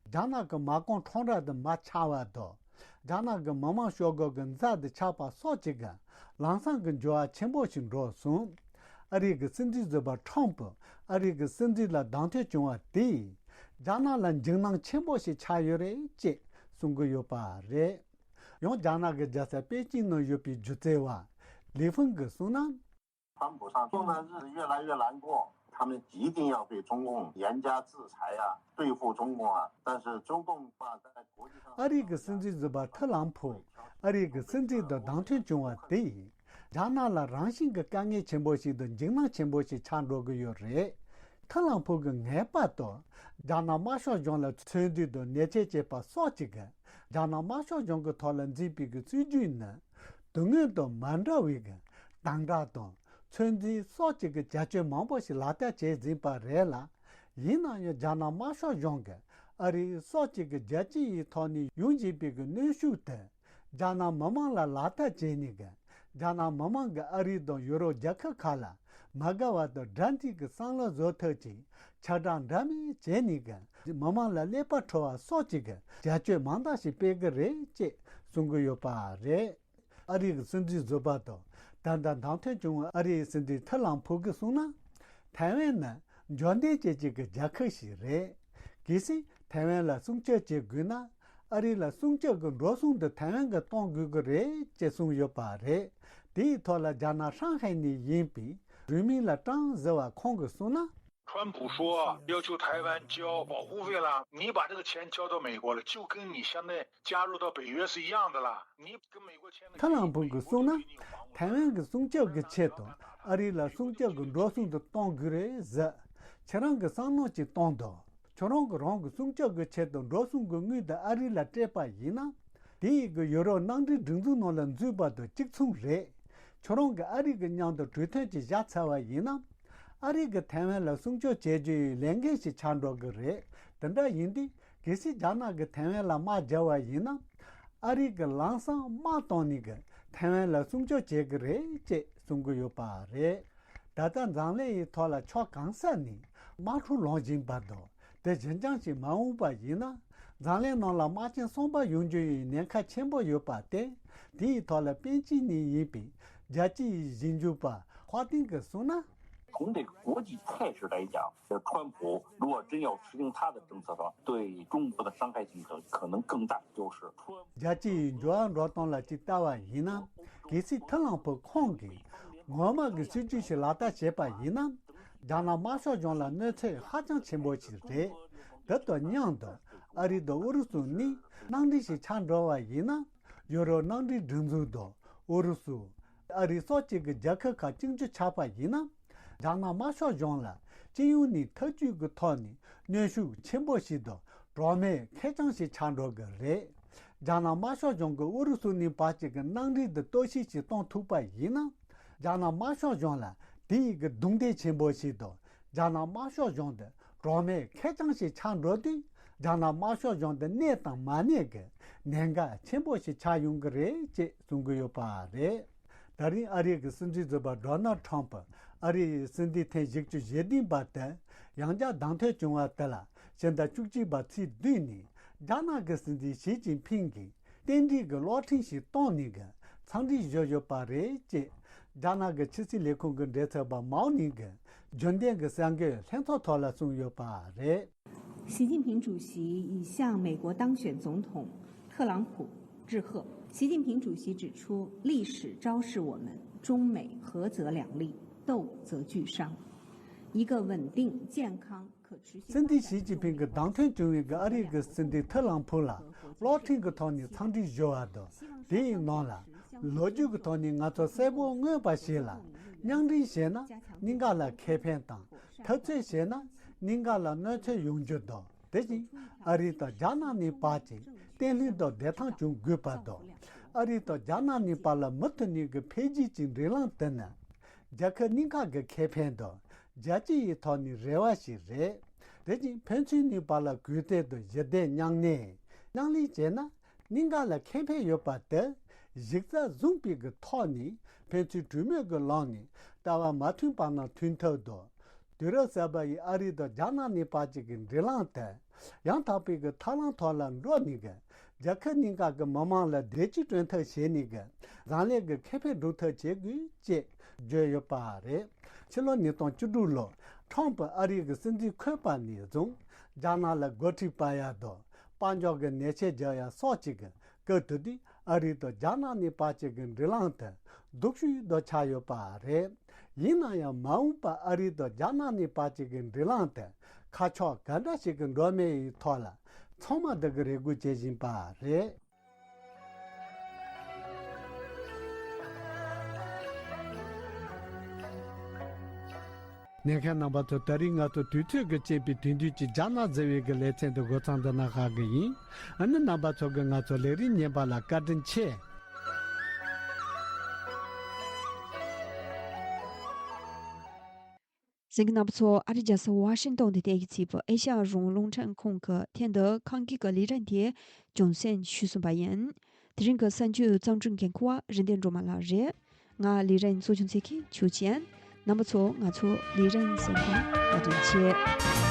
རྒྱ་ནག་གི་མ་རྐང་ཁྲོམ་ར་དུ་མ་ཆགས་པ་དང་། རྒྱ་ནག་གི་མི་དམངས་ཤོག་སྒོར་གྱི་རྫ་དུ་ཆགས་པ་སོགས་ཀྱི་གི་ལམ་སང་གི་འགྱུར་བ་ཆེན་པོ་ཞིག་འགྲོ་སོང་། ཨ་རིའི་གི་སྲིད་འཛིན་ཟུར་པ་ཊརམ་ཕུ་ཨ་རིའི་གི་སྲིད་འཛིན་ལ་གདམ་ཐོན་བྱུང་བ་དེས་རྒྱ་ནག་ལ་འཇིགས་སྣང་ཆེན་པོ་ཞིག་ཆགས་ཡོད་རེད་ཅེས་གསུང་གི་ཡོད་པ་རེད། ཡང་རྒྱ་ནག་གི་རྒྱལ་ས་པེ་ཅིང་ནང་ཡོད་པའི་སྒྱུ་རྩལ་བ་ལི་ཧྥུང་གིས་གསུངས་ན། 川普上台呢，日子越来越难过，他们一定要对中共严加制裁呀，对付中共啊。但是中共吧，在国际上 ཨ་རིའི་གི་སྲིད་འཛིན་ཟུར་པ་ཐི་ལམ་ཕུ་ཨ་རིའི་གི་སྲིད་འཛིན་དུ་གདམ་ཐོན་བྱུང་བ་དེ་ཡིས་རྒྱ་ནག་ལ་རང་བཞིན་གྱི་དཀའ་ངལ་ཆེན་པོ་ཞིག་དང་འཇིགས་སྣང་ཆེན་པོ་ཞིག་ཆགས་འགྲོ་གི་ཡོད་རེད། ཐི་ལམ་ཕུ་གི་ངེས་པར་དུ་རྒྱ་ནག་དམར་ཤོག་གཞུང་ལ་ཚོད་འཛིན་དང་ཉེས་ཆད་བཅད་པ་སོགས་ཀྱི་གི་རྒྱ་ནག་དམར་ཤོག་གཞུང་གི་ཐོག་ལ་འཛིན་པའི་གི་སྲིད་ཇུས་ནི། དེ་སྔོན་དང་མ་འདྲ་བའི་གི་དམ་དྲག་དང་ཚོད་འཛིན་སོགས་ཀྱི་གི་བྱ་སྤྱོད་མང་པོ་ཞིག་ལག་བསྟར་བྱས་ཟིན་པ་རེད་ལ། ཡིན་ན་ཡང་རྒྱ་ནག་དམར་ཤོག་གཞུང་གིས་ཨ་རི་སོགས་ཀྱི་གི་རྒྱལ་སྤྱི་ཡི་ཐོག་ནས་ཡོང་བཞིན་པའི་གི་གནོན་ཤུགས་དེ་རྒྱ་ནག་མི་དམངས་ལ་ལག་བསྟར་བྱས་ནས་གི་རྒྱ་ནག་མི་དམངས་ཀྱིས་ཨ་རི་དང་ཡུ་རོབ་རྒྱལ་ཁབ་ཁག་ལ་མ་དགའ་བ་དང་དགྲ་འཛིན་གྱི་བསམ་བློ་བཟོ་ཐབས་ཀྱི་ཁྱབ་བསྒྲགས་འདྲ་མིན་བྱས་ནས་གི་མི་དམངས་ལ་ཀླད་པ་འཁྲུལ་བ་སོགས་ཀྱི་གི་བྱ་སྤྱོད་མང་དག་ཞིག་སྤེལ་གི་རེད་ཅེས་གསུང་གི་ཡོད་པ་རེད། ཨ་རིའི་གི་སྲིད་འཛིན་ཟུར་པ་དང་ ད་ལྟ་བདམས་ཐོན་བྱུང་བའི་ཨ་རིའི་སྲིད་འཛིན་ཐི་ལམ་ཕུ་གིས་གསུངས་ན། ཐའེ་ཝན་ནི་འབྱོར་ལྡན་ཅན་གཅིག་གི་རྒྱལ་ཁབ་ཞིག་རེད། གལ་སྲིད་ཐའེ་ཝན་ལ་སྲུང་སྐྱོབ་བྱེད་དགོས་ན། ཨ་རི་ལ་སྲུང་སྐྱོབ་ཀྱི་འགྲོ་སོང་དེ་ཐའེ་ཝན་གྱིས་གཏོང་དགོས་ཀྱི་རེད་ཅེས་གསུངས་ཡོད་པ་རེད། དེའི་ཐོག་ལ་རྒྱ་ནག་ཧྲང་ཧའེ་ནས་ཡིན་པའི་རུས་མིང་ལ་ཀྲང་ཟེར་བ་ཁོང་གིས་གསུངས་ན། 川普说要求台湾交保护费了，你把这个钱交到美国了，就跟你现在加入到北约是一样的了。你跟美国签了 ཐ་ལམ་ཕུ་གིས་གསུངས་ན། ཐའེ་ཝན་གྱི་སྲུང་སྐྱོབ་ཀྱི་ཆེད་དུ་ཨ་རི་ལ་སྲུང་སྐྱོབ་ཀྱི་འགྲོ་སོང་དེ་གཏོང་དགོས་རེད་ཟེར། ཁྱེད་རང་གི་བསམ་མནོ་ཅིག་གཏོང་དང་། ཁྱོད་རང་གི་རང་གི་སྲུང་སྐྱོབ་ཀྱི་ཆེད་དུ་འགྲོ་སོང་གི་དངུལ་དེ་ཨ་རི་ལ་སྤྲད་པ་ཡིན་ན། དེ་ཡི་གི་ཡུ་རོབ་ནང་འགྲིག་སྒྲིག་འཛུགས་ནང་ལ་འཛུལ་བ་དང་གཅིག་མཚུངས་རེད། ཁྱོད་རང་གིས་ཨ་རི་གི་མཉམ་དུ་གྲོས་མཐུན་ཅིག་བཞག་ཚར་བ་ཡིན་ན། ཨ་རི་གིས་ཐའེ་ཝན་ལ་སྲུང་སྐྱོབ་བྱེད་རྒྱུ་ཡི་ལས་འགན་ཞིག་ཆགས་འགྲོ་གི་རེད། དེ་འདྲ་ཡིན་དུས་གལ་སྲིད་རྒྱ་ནག་གིས་ཐའེ་ཝན་ལ་དམག་རྒྱག་པ་ཡིན་ན། ཨ་རི་གིས་ལམ་སང་དམག་བཏང་ནས་གི་ཐའེ་ཝན་ལ་སྲུང་སྐྱོབ་བྱེད་གི་རེད་ཅེས་གསུང་གི་ཡོད་པ་རེད། ད་ལྟ་འཛམ་གླིང་ཡི་ཐོག་ལ་ཕྱོགས་གང་ས་ནས་དམག་འཁྲུག་ལངས་བཞིན་པ་དང་། དེ་གཞན་རྐྱང་ཞིག་མ་འོངས་པ་ཡིན་ན། འཛམ་གླིང་ནང་ལ་དམག་ཆེན་གསུམ་པ་ཡོང་རྒྱུ་ཡི་ཉེན་ཁ་ཆེན་པོ་ཡོད་པ་སྟེ། དེའི་ཐོག་ལ་པེ་ཅིན་ནས་ཡིན་པའི་རྒྱལ་སྤྱི་ཡི་ཞིབ་འཇུག་པ་ཧྭ་ཏིང་གིས་གསུངས་ན། 从这个国际态势来讲，这川普如果真要实行他的政策的话，对中国的伤害性可可能更大。就是川 རྒྱལ་སྤྱི་ཡི་འགྱུར་བ་འགྲོ་སྟངས་ལ་ཅིག་ལྟ་བ་ཡིན་ན། གལ་སྲིད་ཐི་ལམ་ཕུ་ཁོང་གིས་ངོ་མ་གི་སྲིད་ཇུས་ཤིག་ལག་བསྟར་བྱས་པ་ཡིན་ན། རྒྱ་ནག་དམར་ཤོག་གཞུང་ལ་གནོད་འཚེ་ཧ་ཅང་ཆེན་པོ་ཞིག་རེད། དེ་དང་མཉམ་དུ་ཨ་རི་དང་ཨུ་རུ་སུ་གཉིས་ནང་འགྲིག་ཞིག་ཆགས་འགྲོ་བ་ཡིན་ན། ཡུ་རོབ་ནང་འགྲིག་སྒྲིག་འཛུགས་དང་ཨུ་རུ་སུ། ཨ་རི་སོགས་གཅིག་གི་རྒྱལ་ཁབ་ཁག་གཅིག་གྱུར་ཆགས་པ་ཡིན་ན། རྒྱ་ནག་དམར་ཤོག་གཞུང་ལ་སྤྱི་ཡོངས་ནས་ཐབས་ཇུས་ཀྱི་ཐོག་ནས་གནོན་ཤུགས་ཆེན་པོ་ཞིག་དང་གྲོགས་མེད་ཁེར་རྐྱང་ཞིག་ཆགས་འགྲོ་གི་རེད། རྒྱ་ནག་དམར་ཤོག་གཞུང་གིས་ཨུ་རུ་སུ་ནས་བར་གཅིག་གི་ནང་འགྲིག་འདི་གཏོར་བཤིག་ཅིག་གཏོང་ཐུབ་པ་ཡིན་ན། རྒྱ་ནག་དམར་ཤོག་གཞུང་ལ་དེ་ཡི་གི་རྡུང་རྡེག་ཆེན་པོ་ཞིག་དང་། རྒྱ་ནག་དམར་ཤོག་གཞུང་འདི་གྲོགས་མེད་ཁེར་རྐྱང་ཞིག་ཆགས་འགྲོ་དུས། རྒྱ་ནག་དམར་ཤོག་གཞུང་འདི་གནས་དང་མ་གནས་ཀྱི་ཉེན་ཁ་ཆེན་པོ་ཞིག་ཆགས་ཡོང་གི་རེད་ཅེས་གསུང་གི་ཡོད་པ་རེད། ད་རིང་ཨ་རིའི་གི་སྲིད་འཛིན་ཟུར་པ་ཌོ་ནལ་ཁྲམ་ཕུ་ཨ་རིའི་སྲིད་འཛིན་ཐེངས་བཞི་བཅུ་ཞེ་བདུན་པ་དེ་ཡང་བསྐྱར་བདམས་ཐོན་བྱུང་བ་དེ་ལ་ཕྱི་ཟླ་བཅུ་གཅིག་པ་ཚེས་བདུན་ནས་རྒྱ་ནག་གི་སྲིད་འཛིན་ཞི་ཅིན་ཕིང་གིས་རྟེན་འབྲེལ་གྱི་གློག་འཕྲིན་ཞིག་བཏང་ནས་གི་འཚམས་འདྲི་ཞུས་ཡོད་པ་རེད་ཅེས་རྒྱ་ནག་གི་ཕྱི་སྲིད་ལས་ཁུངས་ཀྱི་མགྲིན་ཚབ་པ་མའོ་ནིང་གིས་རྒྱུན་ལྡན་གྱི་གསར་འགོད་ལྷན་ཚོགས་ཐོག་ལ་གསུངས་ཡོད་པ་རེད། 习近平主席已向美国当选总统特朗普致贺。习近平主席指出，历史昭示我们，中美合则两利，斗则俱伤。一个稳定、健康、 སྲིད་འཛིན་ཞི་ཅིན་ཕིང་གི་བདམས་ཐོན་བྱུང་བའི་གི་ཨ་རིའི་གི་སྲིད་འཛིན་ཐི་ལམ་ཕུ་ལ་གློག་འཕྲིན་གི་ཐོག་ནས་འཚམས་འདྲི་ཞུ་བ་དང་། དེའི་ནང་ལ་ལོ་རྒྱུས་ཀྱི་ཐོག་ནས་ང་ཚོ་གསལ་པོ་མངོན་པ་ཞིག་ལ། མཉམ་འབྲེལ་བྱས་ན་གཉིས་ཀ་ལ་ཁེ་ཕན་དང་། འཐབ་རྩོད་བྱས་ན་གཉིས་ཀ་ལ་གནོད་འཚེ་ཡོང་རྒྱུ་དང་། དེ་བཞིན་ཨ་རི་དང་རྒྱ་ནག་གཉིས་བར་གྱི་བརྟན་ལྷིང་དང་བདེ་ཐང་བྱུང་དགོས་པ་དང་། ཨ་རི་དང་རྒྱ་ནག་གཉིས་བར་ལ་མུ་མཐུད་ནས་ཀྱི་འཕེལ་རྒྱས་ཀྱི་འབྲེལ་ལམ་དེ་ནི། རྒྱལ་ཁབ་གཉིས་ཀ་གི་ཁེ་ཕན་དང་རྒྱལ་སྤྱི་ཡི་ཐོག་ནས་རེ་བ་ཞིག་རེད། དེ་བཞིན་ཕན་ཚུན་གཉིས་བར་ལ་གུས་བརྩི་དང་ཞི་བདེ་མཉམ་གནས། མཉམ་ལས་བྱས་ན་གཉིས་ཀ་ལ་ཁེ་ཕན་ཡོད་པ་དེ་གཞི་རྩ་བཟུང་པའི་གི་ཐོག་ནས་ཕན་ཚུན་གྲོས་མོལ་གྱི་ལམ་ནས་ལྟ་བ་མ་མཐུན་པ་རྣམས་མཐུན་ཐབས་དང་། དུས་རབས་གསར་པ་ཡི་ཨ་རི་དང་རྒྱ་ནག་གཉིས་བར་གྱི་གི་འབྲེལ་ལམ་དེ། ཡང་དག་པའི་གི་ཐབས་ལམ་ཐོག་ལ་འགྲོ་ནས་གི་རྒྱལ་ཁབ་གཉིས་ཀ་གི་མི་དམངས་ལ་བདེ་སྐྱིད་བསྐྲུན་ཐབས་བྱས་ནས་གི་འཛམ་གླིང་གི་ཁེ་ཕན་སྒྲུབ་ཐབས་བྱེད་དགོས་ཅེས་བརྗོད་ཡོད་པ་རེད། ཕྱི་ལོ་ཉིས་སྟོང་བཅུ་དྲུག་ལོར་ཁྲམ་ཕུ་ཨ་རིའི་གི་སྲིད་འཛིན་འཁོད་པ་ནས་བཟུང་རྒྱ་ནག་ལ་འགོ་ཁྲིད་སྤར་ཡ་དང་དཔལ་འབྱོར་གི་ཉེས་ཆད་རྒྱག་ཡ་སོགས་ཀྱི་གི་སྐབས་དེ་དུས་ཨ་རི་དང་རྒྱ་ནག་གཉིས་བར་གྱི་གི་འབྲེལ་ལམ་དེ་སྡུག་ཤོས་དུ་ཆགས་ཡོད་པ་རེད། ཡིན་ན་ཡང་མ་འོངས་པ་ཨ་རི་དང་རྒྱ་ནག་གཉིས་བར་གྱི་གི་འབྲེལ་ལམ་དེ་ཁ་ཕྱོགས་ག་འདྲ་ཞིག་གི་འགྲོ་མིན་ཡི་ཐོག་ལ་ཚང་མ་འདི་གི་རེ་སྒུག་བྱེད་བཞིན་པ་རེད། ཉན་མཁན་རྣམ་པ་ཚོ། ད་རིང་ང་ཚོ་དུས་ཚོད་ཀྱི་རྐྱེན་པས་དེང་དུས་ཀྱི་རྒྱ་ནག་ཟེར་བའི་གི་ལེ་ཚན་འདི་འགོ་ཚང་འདི་ན་ཧ་གི་ཡིན། ཨ་ནི་རྣམ་པ་ཚོ་གི་ང་ཚོ་ལས་རིམ་ཉན་པ་ལ་བཀའ་དྲིན་ཆེ། གསན་མཁན་རྣམ་པ་ཚོ། ཨ་རི་རྒྱལ་ས་ཝ་ཤིང་ཏོན་དུ་རྟེན་གཞི་བྱས་པའི་ཨེ་ཤ་ཡ་རང་དབང་རླུང་འཕྲིན་ཁང་གི་ཐེངས་འདིའི་ཁམས་སྐད་ཀྱི་ལས་རིམ་དེ་རྒྱང་སྲིང་ཞུས་ཟིན་པ་ཡིན། དེ་རིང་གི་གསར་འགྱུར་གཙང་སྒྲུང་འགན་འཁུར་བ་རིན་ལྡན་སྒྲོལ་མ་ལགས་རེད། ང་ལས་རིམ་གཙོ་སྐྱོང་མཛད་མཁན་ཆོས་ཅན། རྣམ་པ་ཚོ་ང་ཚོ་ལས་རིམ་གསན་པར་བཀའ་དྲིན་ཆེ།